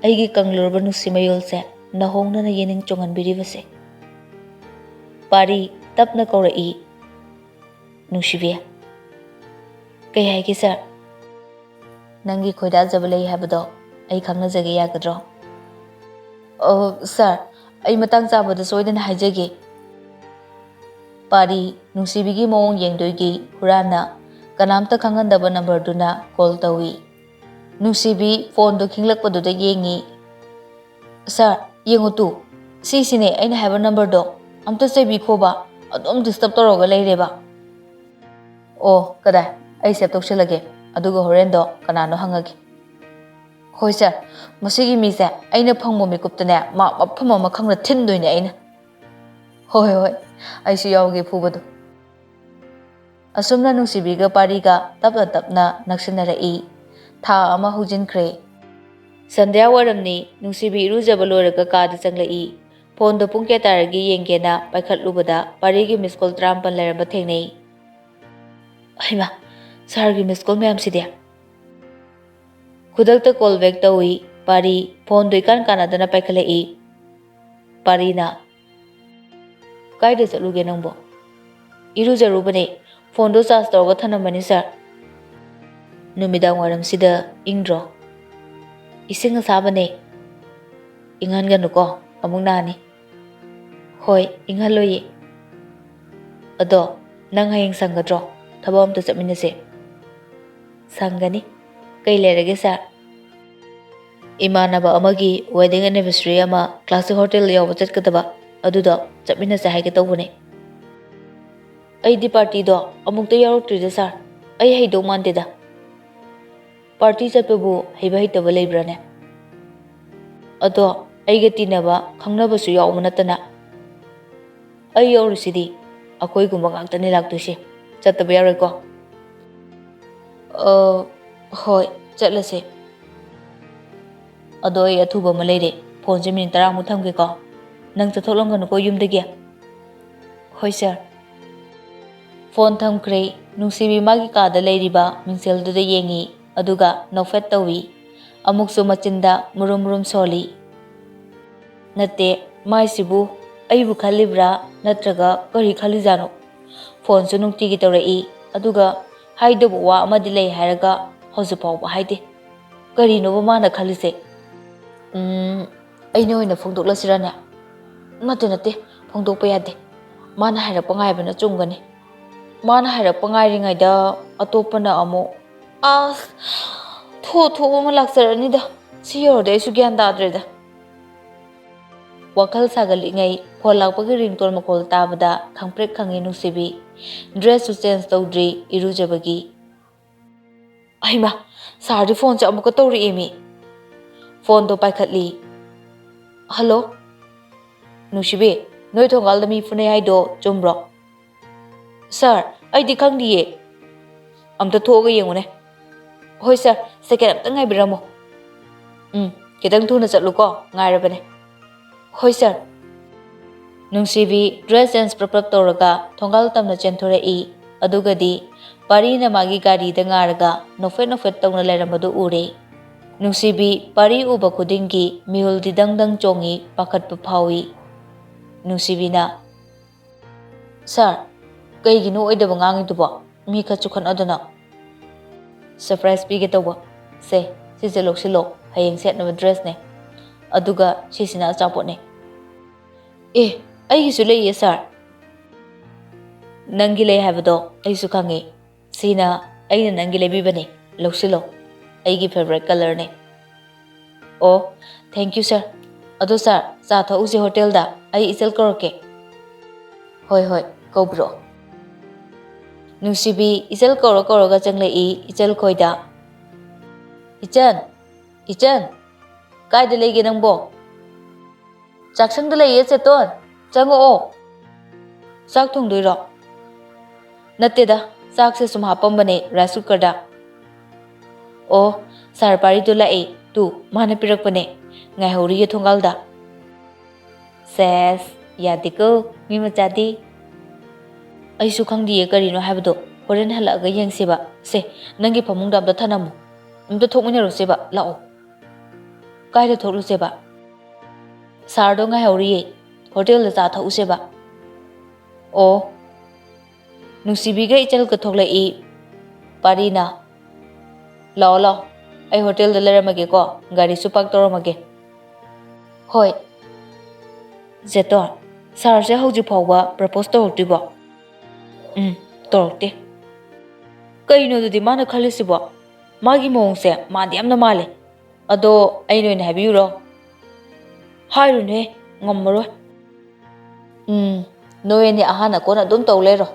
ꯑꯩꯒꯤ ꯀꯪꯂꯨꯔꯕ ꯅꯨꯡꯁꯤ ꯃꯌꯣꯜꯁꯦ ꯅꯍꯧꯅꯅ ꯌꯦꯅꯤꯡ ꯆꯣꯡꯍꯟꯕꯤꯔꯤꯕꯁꯦ꯫ ꯄꯥꯔꯤ ꯇꯞꯅ ꯀꯧꯔꯛꯏ, "ꯅꯨꯡꯁꯤꯕꯤ"꯫ "ꯀꯩ ꯍꯥꯏꯒꯦ ꯁꯥꯔ?" "ꯅꯪꯒꯤ ꯈꯣꯏꯗꯥꯖꯕ ꯂꯩ ꯍꯥꯏꯕꯗꯣ ꯑꯩ ꯈꯪꯅꯖꯒꯦ ꯌꯥꯒꯗ꯭ꯔꯣ?" "ꯑꯣ ꯁꯥꯔ, ꯑꯩ ꯃꯇꯥꯡ ꯆꯥꯕꯗ ꯁꯣꯏꯗꯅ ꯍꯥꯏꯖꯒꯦ꯫" ꯄꯥꯔꯤ ꯅꯨꯡꯁꯤꯕꯤꯒꯤ ꯃꯑꯣꯡ ꯌꯦꯡꯗꯣꯏꯒꯤ ꯍꯨꯔꯥꯟꯅ ꯀꯅꯥꯝꯇ ꯈꯪꯍꯟꯗꯕ ꯅꯝꯕꯔꯗꯨꯅ ꯀꯣꯜ ꯇꯧꯏ꯫ ꯅꯨꯡꯁꯤꯕꯤ ꯐꯣꯟꯗꯨ ꯈꯤꯡꯂꯛꯄꯗꯨꯗ ꯌꯦꯡꯏ꯫ "ꯁꯥꯔ, ꯌꯦꯡꯉꯨ ꯇꯨ, ꯁꯤꯁꯤꯅꯦ ꯑꯩꯅ ꯍꯥꯏꯕ ꯅꯝꯕꯔꯗꯣ꯫ ꯑꯝꯇ ꯆꯩꯕꯤꯈꯣꯕ, ꯑꯗꯨꯝ ꯗꯤꯁꯇꯔꯕ ꯇꯧꯔꯒ ꯂꯩꯔꯦꯕ꯫" "ꯑꯣ, ꯀꯗꯥꯏ? ꯑꯩ ꯁꯦꯞ ꯇꯧꯁꯤꯜꯂꯒꯦ, ꯑꯗꯨꯒ ꯍꯣꯔꯦꯟꯗꯣ ꯀꯅꯥꯅꯣ ꯍꯪꯉꯒꯦ꯫" "ꯍꯣꯏ ꯁꯥꯔ, ꯃꯁꯤꯒꯤ ꯃꯤꯁꯦ ꯑꯩꯅ ꯐꯪꯕ ꯃꯤꯀꯨꯞꯇꯅꯦ ꯃꯥ ꯃꯐꯝ ꯑꯃ ꯈꯪꯅ ꯊꯤꯟꯗꯣꯏꯅꯦ ꯑꯩꯅ꯫" "ꯍꯣꯏ, ꯍꯣꯏ, ꯍꯣꯏ, ꯑꯩꯁꯨ ꯌꯥꯎꯒꯦ ꯐꯨꯕꯗꯣ꯫" ꯑꯁꯨꯝꯅ ꯅꯨꯡꯁꯤꯕꯤꯒ ꯄꯥꯔꯤꯒ ꯇꯞꯅ ꯇꯞꯅ ꯅꯛꯁꯤꯟꯅꯔꯛꯏ꯫ ꯊꯥ ꯑꯃ ꯍꯧꯖꯤꯟꯈ꯭ꯔꯦ꯫ ꯁꯟꯙ꯭ꯌꯥ ꯋꯥꯏꯔꯝꯅꯤ, ꯅꯨꯡꯁꯤꯕꯤ ꯏꯔꯨꯖꯕ ꯂꯣꯏꯔꯒ ꯀꯥꯗ ꯆꯪꯂꯛꯏ꯫ ꯐꯣꯟꯗꯣ ꯄꯨꯡ ꯀꯌꯥ ꯇꯥꯔꯒꯦ ꯌꯦꯡꯒꯦꯅ ꯄꯥꯏꯈꯠꯂꯨꯕꯗ ꯄꯥꯔꯤꯒꯤ ꯃꯤꯁ ꯀꯣꯜ ꯇꯔꯥꯃꯥꯄꯜ ꯂꯩꯔꯝꯕ ꯊꯦꯡꯅꯩ꯫ "ꯍꯩꯃꯥ, ꯁꯥꯔꯒꯤ ꯃꯤꯁ ꯀꯣꯜ ꯃꯌꯥꯝꯁꯤꯗꯤ?" ꯈꯨꯗꯛꯇ ꯀꯣꯜ ꯕꯦꯛ ꯇꯧꯏ꯫ ꯄꯥꯔꯤ ꯐꯣꯟꯗꯣ ꯏꯀꯥꯟ ꯀꯥꯟꯅꯗꯅ ꯄꯥꯏꯈꯠꯂꯛꯏ꯫ ꯄꯥꯔꯤꯅ, "ꯀꯥꯏꯗ ꯆꯠꯂꯨꯒꯦ ꯅꯪꯕꯣ?" "ꯏꯔꯨꯖꯔꯨꯕꯅꯦ, ꯐꯣꯟꯗꯣ ꯆꯥꯔꯖ ꯇꯧꯔꯒ ꯊꯅꯝꯕꯅꯤ ꯁꯥꯔ꯫" "ꯅꯨꯃꯤꯗꯥꯡ ꯋꯥꯏꯔꯝꯁꯤꯗ ꯏꯪꯗ꯭ꯔꯣ?" "ꯏꯁꯤꯡ ꯑꯁꯥꯕꯅꯦ꯫" ꯏꯪꯍꯟꯒꯅꯨꯀꯣ, ꯑꯃꯨꯛ ꯅꯥꯅꯤ꯫ ꯍꯣꯏ, ꯏꯪꯍꯜꯂꯣꯏꯌꯦ꯫ ꯑꯗꯣ, ꯅꯪ ꯍꯌꯦꯡ ꯁꯪꯒꯗ꯭ꯔꯣ? ꯊꯕꯛ ꯑꯝꯇ ꯆꯠꯃꯤꯟꯅꯁꯦ꯫ ꯁꯪꯒꯅꯤ꯫ ꯀꯩ ꯂꯩꯔꯒꯦ, ꯁꯥꯔ? ꯏꯃꯥꯟꯅꯕ ꯑꯃꯒꯤ wedding anniversary ꯑꯃ classic hotel ꯌꯥꯎꯕ ꯆꯠꯀꯗꯕ, ꯑꯗꯨꯗꯣ ꯆꯠꯃꯤꯟꯅꯁꯦ ꯍꯥꯏꯒꯦ ꯇꯧꯕꯅꯦ꯫ ꯑꯩꯗꯤ partyꯗꯣ ꯑꯃꯨꯛꯇ ꯌꯥꯎꯔꯛꯇ꯭ꯔꯤꯗ, ꯁꯥꯔ꯫ ꯑꯩ ꯍꯩꯗꯧ ꯃꯥꯟꯗꯦꯗ꯫ Party ꯆꯠꯄꯕꯨ ꯍꯩꯕ ꯍꯩꯇꯕ ꯂꯩꯕ꯭ꯔꯥꯅꯦ? ꯑꯗꯣ, ꯑꯩꯒ ꯇꯤꯟꯅꯕ ꯈꯪꯅꯕꯁꯨ ꯌꯥꯎꯕ ꯅꯠꯇꯅ꯫ ꯑꯩ ꯌꯥꯎꯔꯤꯁꯤꯗꯤ, ꯑꯩꯈꯣꯏꯒꯨꯝꯕ ꯉꯥꯛꯇꯅꯦ ꯂꯥꯛꯇꯣꯏꯁꯦ꯫ ꯆꯠꯇꯕ ꯌꯥꯔꯣꯏꯀꯣ? ꯑ, ꯍꯣꯏ, ꯆꯠꯂꯁꯦ꯫ ꯑꯗꯣ, ꯑꯩ ꯑꯊꯨꯕ ꯑꯃ ꯂꯩꯔꯦ꯫ Phoneꯁꯦ minute ꯇꯔꯥꯃꯨꯛ ꯊꯝꯒꯦꯀꯣ꯫ ꯅꯪ ꯆꯠꯊꯣꯛꯂꯝꯒꯅꯨꯀꯣ ꯌꯨꯝꯗꯒꯤ꯫ ꯍꯣꯏ, ꯁꯥꯔ꯫ Phone ꯊꯝꯈ꯭ꯔꯦ꯫ ꯅꯨꯡꯁꯤꯕꯤ ꯃꯥꯒꯤ ꯀꯥꯗ ꯂꯩꯔꯤꯕ ꯃꯤꯡꯁꯦꯜꯗꯨꯗ ꯌꯦꯡꯉꯤ, ꯑꯗꯨꯒ ꯅꯣꯛꯐꯦꯠ ꯇꯧꯏ꯫ ꯑꯃꯨꯛꯁꯨ ꯃꯆꯤꯟꯗ ꯃꯨꯔꯨꯝ ꯃꯨꯔꯨꯝ ꯁꯣꯜꯂꯤ꯫ ꯅꯠꯇꯦ, ꯃꯥꯏꯁꯤꯕꯨ ꯑꯩꯕꯨ ꯈꯜꯂꯤꯕ꯭ꯔꯥ, ꯅꯠꯇ꯭ꯔꯒ ꯀꯔꯤ ꯈꯜꯂꯤꯖꯥꯠꯅꯣ? Phoneꯁꯨ ꯅꯨꯡꯇꯤꯒꯤ ꯇꯧꯔꯛꯏ, ꯑꯗꯨꯒ ꯍꯥꯏꯗꯧꯕ ꯋꯥ ꯑꯃꯗꯤ ꯂꯩ ꯍꯥꯏꯔꯒ ꯍꯧꯖꯤꯛ ꯐꯥꯎꯕ ꯍꯥꯏꯗꯦ꯫ ꯀꯔꯤꯅꯣꯕ ꯃꯥꯅ ꯈꯜꯂꯤꯁꯦ? ꯎꯝ, ꯑꯩꯅ ꯑꯣꯏꯅ ꯐꯣꯡꯗꯣꯛꯂꯁꯤꯔꯅꯦ? ꯅꯠꯇꯦ, ꯅꯠꯇꯦ, ꯐꯣꯡꯗꯣꯛꯄ ꯌꯥꯗꯦ꯫ ꯃꯥꯅ ꯍꯥꯏꯔꯛꯄ ꯉꯥꯏꯕꯅ ꯆꯨꯝꯒꯅꯤ꯫ ꯃꯥꯅ ꯍꯥꯏꯔꯛꯄ ꯉꯥꯏꯔꯤꯉꯩꯗ ꯑꯇꯣꯞꯄꯅ ꯑꯃꯨꯛ, ꯑꯁ, ꯊꯣꯛ ꯊꯣꯛꯄ ꯑꯃ ꯂꯥꯛꯆꯔꯅꯤꯗ꯫ ꯁꯤ ꯌꯧꯔꯗꯤ ꯑꯩꯁꯨ ꯒ꯭ꯌꯥꯟ ꯇꯥꯗ꯭ꯔꯦꯗ꯫ ꯋꯥꯈꯜ ꯁꯥꯒꯠꯂꯤꯉꯩ phone ꯂꯥꯛꯄꯒꯤ ringtone ꯃꯈꯣꯜ ꯇꯥꯕꯗ ꯈꯪꯄ꯭ꯔꯦꯛ ꯈꯪꯉꯤ ꯅꯨꯡꯁꯤꯕꯤ꯫ Dressꯁꯨ change ꯇꯧꯗ꯭ꯔꯤ ꯏꯔꯨꯖꯕꯒꯤ꯫ ꯑꯩꯃ, ꯁꯥꯔꯗꯤ phoneꯁꯦ ꯑꯃꯨꯛꯀ ꯇꯧꯔꯛꯑꯦꯃꯤ꯫ Phoneꯗꯣ ꯄꯥꯏꯈꯠꯂꯤ꯫ Hello? ꯅꯨꯡꯁꯤꯕꯤ, ꯅꯣꯏ ꯊꯣꯡꯒꯥꯜꯗ ꯃꯤ ꯐꯨꯅꯩ ꯍꯥꯏꯗꯣ ꯆꯨꯝꯕ꯭ꯔꯣ? Sir, ꯑꯩꯗꯤ ꯈꯪꯗꯤꯌꯦ꯫ ꯑꯝꯇ ꯊꯣꯛꯑꯒ ꯌꯦꯡꯉꯨꯅꯦ꯫ ꯍꯣꯏ sir, second ꯑꯝꯇ ꯉꯥꯏꯕꯤꯔꯝꯃꯣ꯫ ꯎꯝ, ꯈꯤꯇꯪ ꯊꯨꯅ ꯆꯠꯂꯨꯀꯣ, ꯉꯥꯏꯔꯕꯅꯦ꯫ ꯍꯣꯏ sir꯫ ꯅꯨꯡꯁꯤꯕꯤ dress change ꯄ꯭ꯔꯞ ꯄ꯭ꯔꯞ ꯇꯧꯔꯒ ꯊꯣꯡꯒꯥꯜ ꯇꯝꯅ ꯆꯦꯟꯊꯣꯔꯛꯏ꯫ ꯑꯗꯨꯒꯗꯤ ꯄꯥꯔꯤꯅ ꯃꯥꯒꯤ ꯒꯥꯔꯤꯗ ꯉꯥꯔꯒ ꯅꯣꯛꯐꯦꯠ ꯅꯣꯛꯐꯦꯠ ꯇꯧꯅ ꯂꯩꯔꯝꯕꯗꯨ ꯎꯔꯦ꯫ ꯅꯨꯡꯁꯤꯕꯤ ꯄꯥꯔꯤ ꯎꯕ ꯈꯨꯗꯤꯡꯒꯤ ꯃꯤꯍꯨꯜꯗꯤ ꯗꯪ ꯗꯪ ꯆꯣꯡꯏ, ꯄꯥꯈꯠꯄ ꯐꯥꯎꯏ꯫ ꯅꯨꯡꯁꯤꯕꯤꯅ, "Sir, ꯀꯩꯒꯤꯅꯣ ꯑꯣꯏꯗꯕ ꯉꯥꯡꯉꯤꯗꯨꯕꯣ? ꯃꯤ ꯈꯠꯁꯨ ꯈꯠꯅꯗꯅ꯫" "Surprise ꯄꯤꯒꯦ ꯇꯧꯕ꯫ ꯁꯦ, ꯁꯤꯁꯦ ꯂꯧꯁꯤꯜꯂꯣ, ꯍꯌꯦꯡ ꯁꯦꯠꯅꯕ dressꯅꯦ꯫" ꯑꯗꯨꯒ ꯁꯤꯁꯤꯅ ꯑꯆꯥꯄꯣꯠꯅꯦ꯫ ꯑꯦ, ꯑꯩꯒꯤꯁꯨ ꯂꯩꯌꯦ ꯁꯥꯔ꯫ ꯅꯪꯒꯤ ꯂꯩ ꯍꯥꯏꯕꯗꯣ ꯑꯩꯁꯨ ꯈꯪꯉꯦ꯫ ꯁꯤꯅ ꯑꯩꯅ ꯅꯪꯒꯤ ꯂꯩꯕꯤꯕꯅꯦ꯫ ꯂꯧꯁꯤꯜꯂꯣ꯫ ꯑꯩꯒꯤ ꯐꯦꯚꯔꯥꯏꯠ ꯀꯂꯔꯅꯦ꯫ ꯑꯣ, ꯊꯦꯡꯀ꯭ꯌꯨ ꯁꯥꯔ꯫ ꯑꯗꯣ ꯁꯥꯔ, ꯆꯥ ꯊꯛꯎꯁꯦ ꯍꯣꯇꯦꯜꯗ꯫ ꯑꯩ ꯏꯆꯜ ꯀꯧꯔꯛꯀꯦ꯫ ꯍꯣꯏ, ꯍꯣꯏ, ꯀꯧꯕꯤꯔꯛꯑꯣ꯫ ꯅꯨꯡꯁꯤꯕꯤ ꯏꯆꯜ ꯀꯧꯔ ꯀꯧꯔꯒ ꯆꯪꯂꯛꯏ ꯏꯆꯜ ꯈꯣꯏꯗ꯫ "ꯏꯆꯟ, ꯏꯆꯟ, ꯀꯥꯏꯗ ꯂꯩꯒꯦ ꯅꯪꯕꯣ?" "ꯆꯥꯛꯁꯪꯗ ꯂꯩꯌꯦ ꯆꯦꯇꯣꯟ, ꯆꯪꯉꯛꯑꯣ꯫" "ꯆꯥꯛ ꯊꯣꯡꯗꯣꯏꯔꯣ?" "ꯅꯠꯇꯦꯗ, ꯆꯥꯛꯁꯦ ꯁꯨꯝ ꯍꯥꯞꯄꯝꯕꯅꯦ ꯔꯥꯏꯁ ꯀꯨꯀꯔꯗ꯫" "ꯑꯣ, ꯁꯥꯔ ꯄꯥꯔꯤꯗꯣ ꯂꯥꯛꯑꯦ, ꯇꯨ ꯃꯥꯅ ꯄꯤꯔꯛꯄꯅꯦ, ꯉꯥꯏꯍꯧꯔꯤꯌꯦ ꯊꯣꯡꯒꯥꯜꯗ꯫" ꯁꯦꯁ, ꯌꯥꯗꯦꯀꯣ ꯃꯤ ꯃꯆꯥꯗꯤ꯫ "ꯑꯩꯁꯨ ꯈꯪꯗꯤꯌꯦ ꯀꯔꯤꯅꯣ ꯍꯥꯏꯕꯗꯣ, ꯍꯣꯔꯦꯟ ꯍꯜꯂꯛꯑꯒ ꯌꯦꯡꯁꯦꯕ꯫ ꯁꯦ, ꯅꯪꯒꯤ ꯐꯃꯨꯡꯗ ꯑꯝꯇ ꯊꯅꯝꯃꯨ, ꯑꯝꯇ ꯊꯣꯛꯃꯤꯟꯅꯔꯨꯁꯦꯕ, ꯂꯥꯛꯑꯣ꯫" "ꯀꯥꯏꯗ ꯊꯣꯛꯂꯨꯁꯦꯕ?" "ꯁꯥꯔꯗꯣ ꯉꯥꯏꯍꯧꯔꯤꯌꯦ, ꯍꯣꯇꯦꯜꯗ ꯆꯥ ꯊꯛꯎꯁꯦꯕ꯫" "ꯑꯣ꯫" ꯅꯨꯡꯁꯤꯕꯤꯒ ꯏꯆꯜꯒ ꯊꯣꯛꯂꯛꯏ꯫ ꯄꯥꯔꯤꯅ, "ꯂꯥꯛꯑꯣ, ꯂꯥꯛꯑꯣ, ꯑꯩ ꯍꯣꯇꯦꯜꯗ ꯂꯩꯔꯝꯃꯒꯦꯀꯣ, ꯒꯥꯔꯤꯁꯨ ꯄꯥꯔꯛ ꯇꯧꯔꯝꯃꯒꯦ꯫" "ꯍꯣꯏ꯫" "ꯆꯦꯇꯣꯟ, ꯁꯥꯔꯁꯦ ꯍꯧꯖꯤꯛ ꯐꯥꯎꯕ ꯄ꯭ꯔꯄꯣꯁ ꯇꯧꯔꯛꯇ꯭ꯔꯤꯕꯣ?" "ꯎꯝ, ꯇꯧꯔꯛꯇꯦ꯫" "ꯀꯩꯅꯣ ꯑꯗꯨꯗꯤ ꯃꯥꯅ ꯈꯜꯂꯤꯁꯤꯕꯣ? ꯃꯥꯒꯤ ꯃꯑꯣꯡꯁꯦ ꯃꯥꯟꯗꯤ ꯌꯥꯝꯅ ꯃꯥꯜꯂꯦ꯫ ꯑꯗꯣ ꯑꯩꯅ ꯑꯣꯏꯅ ꯍꯥꯏꯕꯤꯌꯨꯔꯣ?" "ꯍꯥꯏꯔꯨꯅꯨꯍꯦ, ꯉꯝꯃꯔꯣꯏ꯫" "ꯎꯝ, ꯅꯣꯏ ꯑꯅꯤ ꯑꯍꯥꯟ ꯑꯀꯣꯟ ꯑꯗꯨꯝ ꯇꯧ ꯂꯩꯔꯣ꯫"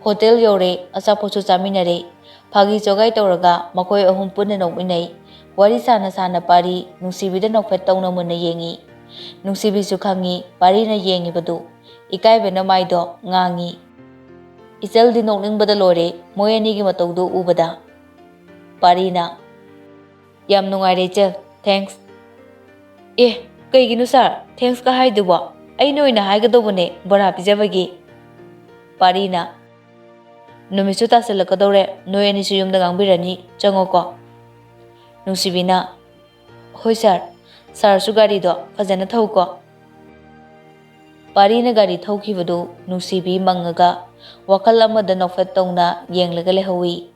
ꯍꯣꯇꯦꯜ ꯌꯧꯔꯦ, ꯑꯆꯥꯄꯣꯠꯁꯨ ꯆꯥꯃꯤꯟꯅꯔꯦ꯫ ꯐꯥꯒꯤ ꯖꯣꯒꯥꯏ ꯇꯧꯔꯒ ꯃꯈꯣꯏ ꯑꯍꯨꯝ ꯄꯨꯟꯅ ꯅꯣꯛꯃꯤꯟꯅꯩ꯫ ꯋꯥꯔꯤ ꯁꯥꯅ ꯁꯥꯅ ꯄꯥꯔꯤ ꯅꯨꯡꯁꯤꯕꯤꯗ ꯅꯣꯛꯐꯦꯠ ꯇꯧꯅ ꯃꯨꯟꯅ ꯌꯦꯡꯉꯤ꯫ ꯅꯨꯡꯁꯤꯕꯤꯁꯨ ꯈꯪꯉꯤ ꯄꯥꯔꯤꯅ ꯌꯦꯡꯉꯤꯕꯗꯨ꯫ ꯏꯀꯥꯏꯕꯅ ꯃꯥꯏꯗꯣ ꯉꯥꯡꯉꯤ꯫ ꯏꯆꯜꯗꯤ ꯅꯣꯛꯅꯤꯡꯕꯗ ꯂꯣꯏꯔꯦ ꯃꯣꯏ ꯑꯅꯤꯒꯤ ꯃꯇꯧꯗꯨ ꯎꯕꯗ꯫ ꯄꯥꯔꯤꯅ, "ꯌꯥꯝ ꯅꯨꯡꯉꯥꯏꯔꯦ ꯏꯆꯜ, thanks꯫" "ꯑꯦ, ꯀꯩꯒꯤꯅꯣ ꯁꯥꯔ, thanks ꯀ ꯍꯥꯏꯗꯨꯕꯣ? ꯑꯩꯅ ꯑꯣꯏꯅ ꯍꯥꯏꯒꯗꯧꯕꯅꯦ ꯕꯣꯔꯥ ꯄꯤꯖꯕꯒꯤ꯫" ꯄꯥꯔꯤꯅ, "ꯅꯨꯃꯤꯠꯁꯨ ꯇꯥꯁꯤꯜꯂꯛꯀꯗꯧꯔꯦ, ꯅꯣꯏ ꯑꯅꯤꯁꯨ ꯌꯨꯝꯗ ꯉꯥꯡꯕꯤꯔꯅꯤ, ꯆꯪꯉꯣꯀꯣ꯫" ꯅꯨꯡꯁꯤꯕꯤꯅ, "ꯍꯣꯏ ꯁꯥꯔ, ꯁꯥꯔꯁꯨ ꯒꯥꯔꯤꯗꯣ ꯐꯖꯅ ꯊꯧꯀꯣ꯫" ꯄꯥꯔꯤꯅ ꯒꯥꯔꯤ ꯊꯧꯈꯤꯕꯗꯨ ꯅꯨꯡꯁꯤꯕꯤ ꯃꯪꯉꯒ ꯋꯥꯈꯜ ꯑꯃꯗ ꯅꯣꯛꯐꯦꯠ ꯇꯧꯅ ꯌꯦꯡꯂꯒ ꯂꯩꯍꯧꯏ꯫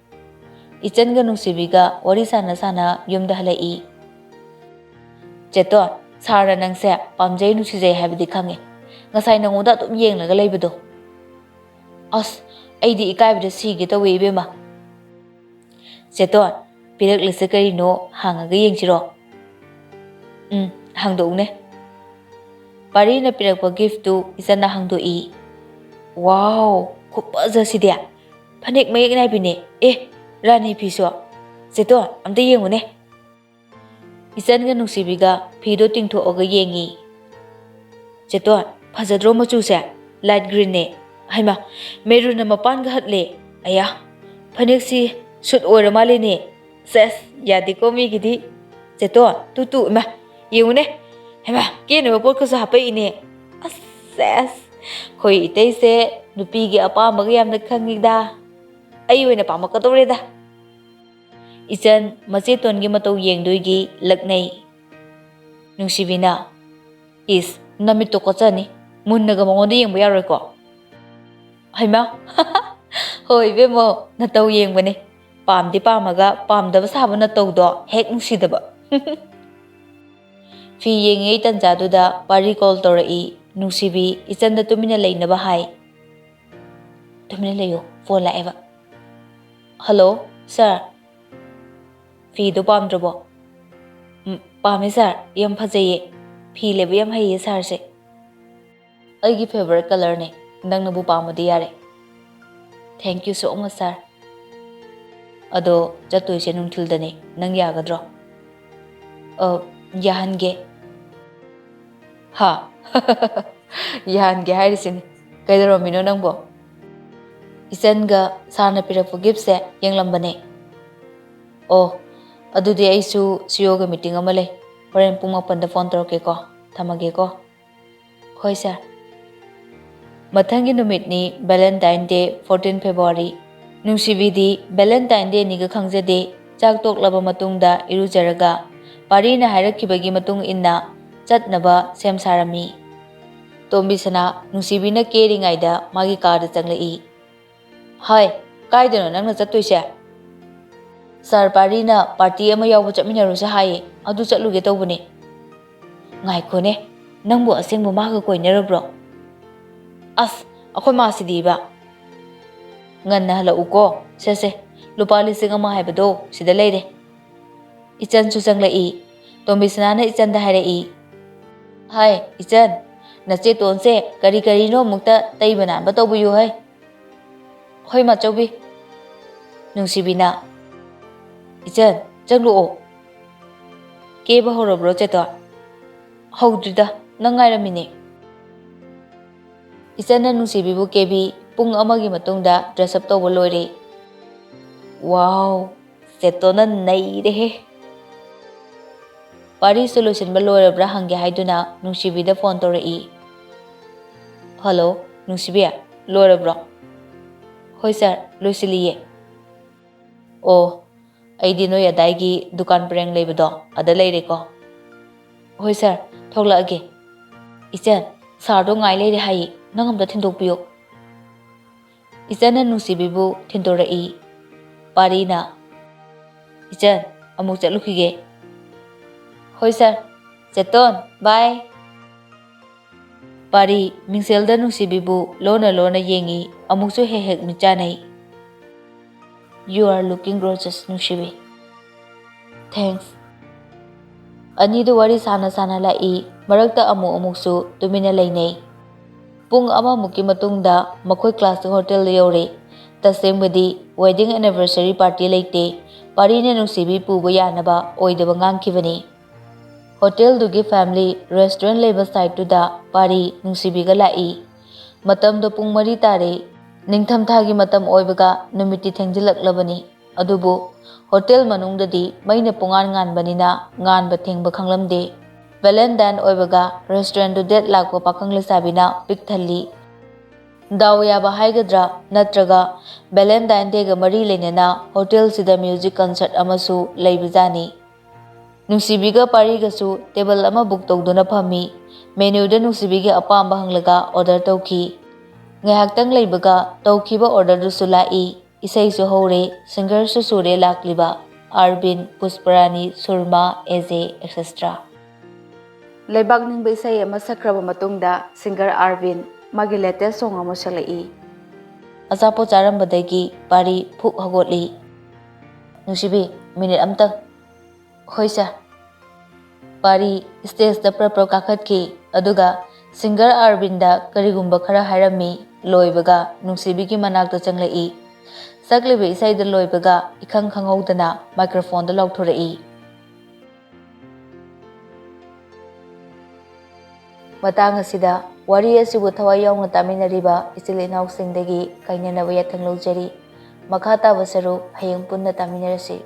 ꯏꯆꯟꯒ ꯅꯨꯡꯁꯤꯕꯤꯒ ꯋꯥꯔꯤ ꯁꯥꯟꯅ ꯁꯥꯟꯅ ꯌꯨꯝꯗ ꯍꯜꯂꯛꯏ꯫ ꯆꯦꯇꯣꯟ, ꯁꯥꯔꯅ ꯅꯪꯁꯦ ꯄꯥꯝꯖꯩ ꯅꯨꯡꯁꯤꯖꯩ ꯍꯥꯏꯕꯗꯤ ꯈꯪꯉꯦ꯫ ꯉꯁꯥꯏ ꯅꯉꯣꯟꯗ ꯑꯗꯨꯝ ꯌꯦꯡꯂꯒ ꯂꯩꯕꯗꯣ꯫ ꯑꯁ, ꯑꯩꯗꯤ ꯏꯀꯥꯏꯕꯗ ꯁꯤꯒꯦ ꯇꯧꯋꯦ ꯏꯕꯦꯝꯃ꯫ ꯆꯦꯇꯣꯟ, ꯄꯤꯔꯛꯂꯤꯁꯦ ꯀꯔꯤꯅꯣ ꯍꯥꯡꯉꯒ ꯌꯦꯡꯁꯤꯔꯣ? ꯎꯝ, ꯍꯥꯡꯗꯣꯛꯎꯅꯦ꯫ ꯄꯥꯔꯤꯅ ꯄꯤꯔꯛꯄ gift ꯇꯨ ꯏꯆꯟꯅ ꯍꯥꯡꯗꯣꯛꯏ꯫ ꯋꯥꯎ, ꯈꯨꯐꯖꯁꯤꯗꯤ! ꯐꯅꯦꯛ ꯃꯌꯦꯛ ꯅꯥꯏꯕꯤꯅꯦ꯫ ꯑꯦ, ꯔꯥꯅꯤ ꯐꯤꯁꯨ꯫ ꯆꯦꯇꯣꯟ, ꯑꯝꯇ ꯌꯦꯡꯉꯨꯅꯦ꯫ ꯏꯆꯟꯒ ꯅꯨꯡꯁꯤꯕꯤꯒ ꯐꯤꯗꯣ ꯇꯤꯡꯊꯣꯛꯑꯒ ꯌꯦꯡꯉꯤ꯫ ꯆꯦꯇꯣꯟ, ꯐꯖꯗ꯭ꯔꯣ ꯃꯆꯨꯁꯦ? Light green ꯅꯦ꯫ ꯍꯩꯃꯥ, maroon ꯅ ꯃꯄꯥꯟꯒ ꯍꯠꯂꯦ꯫ ꯑꯌꯥ, ꯐꯅꯦꯛꯁꯤ suit ꯑꯣꯏꯔ ꯃꯥꯜꯂꯦꯅꯦ꯫ ꯁꯦꯁ, ꯌꯥꯗꯦꯀꯣ ꯃꯤꯒꯤꯗꯤ꯫ ꯆꯦꯇꯣꯟ, ꯇꯨ ꯇꯨ, ꯏꯃꯥ, ꯌꯦꯡꯉꯨꯅꯦ꯫ ꯍꯩꯃꯥ, ꯀꯦꯅꯕ ꯄꯣꯠꯀꯁꯨ ꯍꯥꯞꯄꯛꯏꯅꯦ꯫ ꯑꯁ, ꯁꯦꯁ, ꯑꯩꯈꯣꯏ ꯏꯇꯩꯁꯦ ꯅꯨꯄꯤꯒꯤ ꯑꯄꯥꯝꯕꯒ ꯌꯥꯝꯅ ꯈꯪꯉꯤꯗ꯫ ꯑꯩ ꯑꯣꯏꯅ ꯄꯥꯝꯃꯛꯀꯗꯧꯔꯦꯗ꯫ ꯏꯆꯟ ꯃꯆꯦꯇꯣꯟꯒꯤ ꯃꯇꯧ ꯌꯦꯡꯗꯣꯏꯒꯤ ꯂꯛꯅꯩ꯫ ꯅꯨꯡꯁꯤꯕꯤꯅ, "ꯏꯁ, ꯅꯃꯤꯠꯇꯣ ꯀꯣꯠꯆꯅꯤ, ꯃꯨꯟꯅꯒ ꯃꯉꯣꯟꯗ ꯌꯦꯡꯕ ꯌꯥꯔꯣꯏꯀꯣ?" ꯍꯩꯃꯥ! "ꯍꯣꯏ ꯏꯕꯦꯝꯃꯣ, ꯅꯇꯧ ꯌꯦꯡꯕꯅꯦ꯫ ꯄꯥꯝꯗꯤ ꯄꯥꯝꯃꯒ ꯄꯥꯝꯗꯕ ꯁꯥꯕ ꯅꯇꯧꯗꯣ ꯍꯦꯛ ꯅꯨꯡꯁꯤꯗꯕ꯫" ꯐꯤ ꯌꯦꯡꯉꯤꯉꯩ ꯇꯟꯖꯥꯗꯨꯗ ꯄꯥꯔꯤ call ꯇꯧꯔꯛꯏ꯫ ꯅꯨꯡꯁꯤꯕꯤ ꯏꯆꯟꯗ ꯇꯨꯃꯤꯟꯅ ꯂꯩꯅꯕ ꯍꯥꯏ꯫ "ꯇꯨꯃꯤꯟꯅ ꯂꯩꯌꯨ, phone ꯂꯥꯛꯑꯦꯕ꯫" "Hello, sir꯫ ꯐꯤꯗꯣ ꯄꯥꯝꯗ꯭ꯔꯕꯣ?" "ꯎꯝ, ꯄꯥꯝꯃꯦ sir, ꯌꯥꯝ ꯐꯖꯩꯌꯦ꯫ ꯐꯤ ꯂꯩꯕ ꯌꯥꯝ ꯍꯩꯌꯦ sir ꯁꯦ꯫" "ꯑꯩꯒꯤ favourite colour ꯅꯦ, ꯅꯪꯅꯕꯨ ꯄꯥꯝꯃꯗꯤ ꯌꯥꯔꯦ꯫" "Thank you so much sir꯫ ꯑꯗꯣ ꯆꯠꯇꯣꯏꯁꯦ ꯅꯨꯡꯊꯤꯜꯗꯅꯦ, ꯅꯪ ꯌꯥꯒꯗ꯭ꯔꯣ?" "ꯑ, ꯌꯥꯍꯟꯒꯦ꯫" "ꯍꯥ?" "ꯌꯥꯍꯟꯒꯦ ꯍꯥꯏꯔꯤꯁꯤꯅꯤ꯫ ꯀꯩꯗꯧꯔꯝꯃꯤꯅꯣ ꯅꯪꯕꯣ?" "ꯏꯆꯟꯒ sir ꯅ ꯄꯤꯔꯛꯄ gift ꯁꯦ ꯌꯦꯡꯂꯝꯕꯅꯦ꯫" "ꯑꯣ, ꯑꯗꯨꯗꯤ ꯑꯩꯁꯨ C E O ꯒ meeting ꯑꯃ ꯂꯩ꯫ ꯍꯣꯔꯦꯟ ꯄꯨꯡ ꯃꯥꯄꯟꯗ phone ꯇꯧꯔꯛꯀꯦꯀꯣ꯫ ꯊꯝꯃꯒꯦꯀꯣ꯫" "ꯍꯣꯏ sir꯫" ꯃꯊꯪꯒꯤ ꯅꯨꯃꯤꯠꯅꯤ, Valentine Day, fourteen February꯫ ꯅꯨꯡꯁꯤꯕꯤꯗꯤ Valentine Day ꯅꯤꯒ ꯈꯪꯖꯗꯦ꯫ ꯆꯥꯛ ꯇꯣꯛꯂꯕ ꯃꯇꯨꯡꯗ ꯏꯔꯨꯖꯔꯒ ꯄꯥꯔꯤꯅ ꯍꯥꯏꯔꯛꯈꯤꯕꯒꯤ ꯃꯇꯨꯡ ꯏꯟꯅ ꯆꯠꯅꯕ ꯁꯦꯝ ꯁꯥꯔꯝꯃꯤ꯫ ꯇꯣꯝꯕꯤꯁꯅꯥ ꯅꯨꯡꯁꯤꯕꯤꯅ ꯀꯦꯔꯤꯉꯩꯗ ꯃꯥꯒꯤ car ꯗ ꯆꯪꯂꯛꯏ꯫ "ꯍꯥꯏ, ꯀꯥꯏꯗꯅꯣ ꯅꯪꯅ ꯆꯠꯇꯣꯏꯁꯦ?" "Sir ꯄꯥꯔꯤꯅ party ꯑꯃ ꯌꯥꯎꯕ ꯆꯠꯃꯤꯟꯅꯔꯨꯁꯦ ꯍꯥꯏꯌꯦ, ꯑꯗꯨ ꯆꯠꯂꯨꯒꯦ ꯇꯧꯕꯅꯦ꯫" ꯉꯥꯏꯈꯣꯅꯦ, ꯅꯪꯕꯨ ꯑꯁꯦꯡꯕ ꯃꯥꯒ ꯀꯣꯏꯅꯔꯕ꯭ꯔꯣ? ꯑꯁ, ꯑꯩꯈꯣꯏ ꯃꯥꯁꯤꯗꯤꯕ꯫ ꯉꯟꯅ ꯍꯜꯂꯛꯎꯀꯣ꯫ ꯁꯦ ꯁꯦ, ꯂꯨꯄꯥ ꯂꯤꯁꯤꯡ ꯑꯃ ꯍꯥꯏꯕꯗꯣ ꯁꯤꯗ ꯂꯩꯔꯦ꯫ ꯏꯆꯟꯁꯨ ꯆꯪꯂꯛꯏ꯫ ꯇꯣꯝꯕꯤꯁꯅꯥꯅ ꯏꯆꯟꯗ ꯍꯥꯏꯔꯛꯏ, "ꯍꯥꯏ ꯏꯆꯟ, ꯅꯆꯦꯇꯣꯟꯁꯦ ꯀꯔꯤ ꯀꯔꯤꯅꯣ ꯑꯃꯨꯛꯇ ꯇꯩꯕ ꯅꯥꯟꯕ ꯇꯧꯕꯤꯌꯨ ꯍꯥꯏ"꯫ "ꯍꯣꯏ ꯃꯥꯆꯧꯕꯤ"꯫ ꯅꯨꯡꯁꯤꯕꯤꯅ, "ꯏꯆꯟ, ꯆꯪꯂꯛꯑꯣ꯫ ꯀꯦꯕ ꯍꯧꯔꯕ꯭ꯔꯣ ꯆꯦꯇꯣꯟ?" "ꯍꯧꯗ꯭ꯔꯤꯗ, ꯅꯪ ꯉꯥꯏꯔꯝꯃꯤꯅꯦ"꯫ ꯏꯆꯟꯅ ꯅꯨꯡꯁꯤꯕꯤꯕꯨ ꯀꯦꯕꯤ꯫ ꯄꯨꯡ ꯑꯃꯒꯤ ꯃꯇꯨꯡꯗ dress up ꯇꯧꯕ ꯂꯣꯏꯔꯦ꯫ "ꯋꯥꯎ, ꯆꯦꯇꯣꯟꯅ ꯅꯩꯔꯦꯍꯦ"꯫ ꯄꯥꯔꯤꯁꯨ ꯂꯣꯏꯁꯤꯟꯕ ꯂꯣꯏꯔꯕ꯭ꯔꯥ ꯍꯪꯒꯦ ꯍꯥꯏꯗꯨꯅ ꯅꯨꯡꯁꯤꯕꯤꯗ phone ꯇꯧꯔꯛꯏ꯫ "ꯍꯜꯂꯣ, ꯅꯨꯡꯁꯤꯕꯤ, ꯂꯣꯏꯔꯕ꯭ꯔꯣ?" "ꯍꯣꯏ sir, ꯂꯣꯏꯁꯤꯜꯂꯤꯌꯦ"꯫ "ꯑꯣ, ꯑꯩꯗꯤ ꯅꯣꯏ ꯑꯗꯥꯏꯒꯤ ꯗꯨꯀꯥꯟ ꯄꯔꯦꯡ ꯂꯩꯕꯗꯣ ꯑꯗ ꯂꯩꯔꯦꯀꯣ"꯫ "ꯍꯣꯏ sir, ꯊꯣꯛꯂꯛꯑꯒꯦ"꯫ "ꯏꯆꯟ, sirꯗꯣ ꯉꯥꯏ ꯂꯩꯔꯦ ꯍꯥꯏꯌꯦ, ꯅꯪ ꯑꯝꯇ ꯊꯤꯟꯗꯣꯛꯄꯤꯌꯨ"꯫ ꯏꯆꯟꯅ ꯅꯨꯡꯁꯤꯕꯤꯕꯨ ꯊꯤꯟꯗꯣꯔꯛꯏ꯫ ꯄꯥꯔꯤꯅ, "ꯏꯆꯟ, ꯑꯃꯨꯛ ꯆꯠꯂꯨꯈꯤꯒꯦ"꯫ "ꯍꯣꯏ sir, ꯆꯦꯇꯣꯟ, bye"꯫ ꯄꯥꯔꯤ ꯃꯤꯡꯁꯦꯜꯗ ꯅꯨꯡꯁꯤꯕꯤꯕꯨ ꯂꯣꯟꯅ ꯂꯣꯟꯅ ꯌꯦꯡꯏ, ꯑꯃꯨꯛꯁꯨ ꯍꯦꯛ ꯍꯦꯛ ꯃꯤꯠ ꯆꯥꯟꯅꯩ꯫ "You are looking gorgeous, ꯅꯨꯡꯁꯤꯕꯤ"꯫ "Thanks"꯫ ꯑꯅꯤꯗꯨ ꯋꯥꯔꯤ ꯁꯥꯅ ꯁꯥꯅ ꯂꯥꯛꯏ, ꯃꯔꯛꯇ ꯑꯃꯨꯛ ꯑꯃꯨꯛꯁꯨ ꯇꯨꯃꯤꯟꯅ ꯂꯩꯅꯩ꯫ ꯄꯨꯡ ꯑꯃꯃꯨꯛꯀꯤ ꯃꯇꯨꯡꯗ ꯃꯈꯣꯏ classꯇ hotelꯗ ꯌꯧꯔꯦ꯫ ꯇꯁꯦꯡꯕꯗꯤ wedding anniversary party ꯂꯩꯇꯦ, ꯄꯥꯔꯤꯅ ꯅꯨꯡꯁꯤꯕꯤ ꯄꯨꯕ ꯌꯥꯅꯕ ꯑꯣꯏꯗꯕ ꯉꯥꯡꯈꯤꯕꯅꯤ꯫ Hotelꯗꯨꯒꯤ family restaurant ꯂꯩꯕ sideꯇꯨꯗ ꯄꯥꯔꯤ ꯅꯨꯡꯁꯤꯕꯤꯒ ꯂꯥꯛꯏ꯫ ꯃꯇꯝꯗꯣ ꯄꯨꯡ ꯃꯔꯤ ꯇꯥꯔꯦ꯫ ꯅꯤꯡꯊꯝꯊꯥꯒꯤ ꯃꯇꯝ ꯑꯣꯏꯕꯒ ꯅꯨꯃꯤꯠꯇꯤ ꯊꯦꯡꯖꯤꯜꯂꯛꯂꯕꯅꯤ꯫ ꯑꯗꯨꯕꯨ hotel ꯃꯅꯨꯡꯗꯗꯤ ꯃꯩꯅ ꯄꯨꯡꯉꯥꯟ ꯉꯥꯟꯕꯅꯤꯅ ꯉꯥꯟꯕ ꯊꯦꯡꯕ ꯈꯪꯂꯝꯗꯦ꯫ Valentine ꯑꯣꯏꯕꯒ restaurantꯗꯨ date ꯂꯥꯛꯄ ꯄꯥꯈꯪ ꯂꯩꯁꯥꯕꯤꯅ ꯄꯤꯛ ꯊꯜꯂꯤ꯫ ꯗꯥꯎ ꯌꯥꯕ ꯍꯥꯏꯒꯗ꯭ꯔꯥ, ꯅꯠꯇ꯭ꯔꯒ Valentine Dayꯒ ꯃꯔꯤ ꯂꯩꯅꯅ hotelꯁꯤꯗ music concert ꯑꯃꯁꯨ ꯂꯩꯕꯖꯥꯠꯅꯤ꯫ ꯅꯨꯡꯁꯤꯕꯤꯒ ꯄꯥꯔꯤꯒꯁꯨ table ꯑꯃ book ꯇꯧꯗꯨꯅ ꯐꯝꯃꯤ꯫ Menuꯗ ꯅꯨꯡꯁꯤꯕꯤꯒꯤ ꯑꯄꯥꯝꯕ ꯍꯪꯂꯒ order ꯇꯧꯈꯤ꯫ ꯉꯥꯏꯍꯥꯛꯇꯪ ꯂꯩꯕꯒ ꯇꯧꯈꯤꯕ orderꯗꯨꯁꯨ ꯂꯥꯛꯏ꯫ ꯏꯁꯩꯁꯨ ꯍꯧꯔꯦ, singerꯁꯨ ꯁꯨꯔꯦ ꯂꯥꯛꯂꯤꯕ, ꯑꯥꯔꯕꯤꯟ, ꯄꯨꯁꯄꯔꯥꯅꯤ, ꯁꯨꯔꯃꯥ, ꯑꯦꯖꯦ, etcetera꯫ ꯂꯩꯕꯥꯛ ꯅꯤꯡꯕ ꯏꯁꯩ ꯑꯃ ꯁꯛꯈ꯭ꯔꯕ ꯃꯇꯨꯡꯗ singer ꯑꯥꯔꯕꯤꯟ ꯃꯥꯒꯤ latest song ꯑꯃ ꯁꯛꯂꯛꯏ꯫ ꯑꯆꯥꯄꯣꯠ ꯆꯥꯔꯝꯕꯗꯒꯤ ꯄꯥꯔꯤ ꯐꯨꯛ ꯍꯧꯒꯠꯂꯤ꯫ ꯅꯨꯡꯁꯤꯕꯤ, minute ꯑꯝꯇꯪ꯫ ꯍꯣꯏ sir꯫ ꯄꯥꯔꯤ stageꯇ ꯄ꯭ꯔꯞ ꯄ꯭ꯔꯞ ꯀꯥꯈꯠꯈꯤ, ꯑꯗꯨꯒ singer ꯑꯥꯔꯕꯤꯟꯗ ꯀꯔꯤꯒꯨꯝꯕ ꯈꯔ ꯍꯥꯏꯔꯝꯃꯤ꯫ ꯂꯣꯏꯕꯒ ꯅꯨꯡꯁꯤꯕꯤꯒꯤ ꯃꯅꯥꯛꯇ ꯆꯪꯂꯛꯏ꯫ ꯁꯛꯂꯤꯕ ꯏꯁꯩꯗ ꯂꯣꯏꯕꯒ ꯏꯈꯪ ꯈꯪꯍꯧꯗꯅ microphoneꯗ ꯂꯥꯎꯊꯣꯔꯛꯏ꯫ ꯃꯇꯥꯡ ꯑꯁꯤꯗ ꯋꯥꯔꯤ ꯑꯁꯤꯕꯨ ꯊꯋꯥꯏ ꯌꯥꯎꯅ ꯇꯥꯃꯤꯟꯅꯔꯤꯕ ꯏꯆꯤꯜ ꯏꯅꯥꯎꯁꯤꯡꯗꯒꯤ ꯀꯥꯏꯅꯅꯕ ꯌꯥꯊꯪ ꯂꯧꯖꯔꯤ꯫ ꯃꯈꯥ ꯇꯥꯕ ꯁꯔꯨꯛ ꯍꯌꯦꯡ ꯄꯨꯟꯅ ꯇꯥꯃꯤꯟꯅꯔꯁꯤ꯫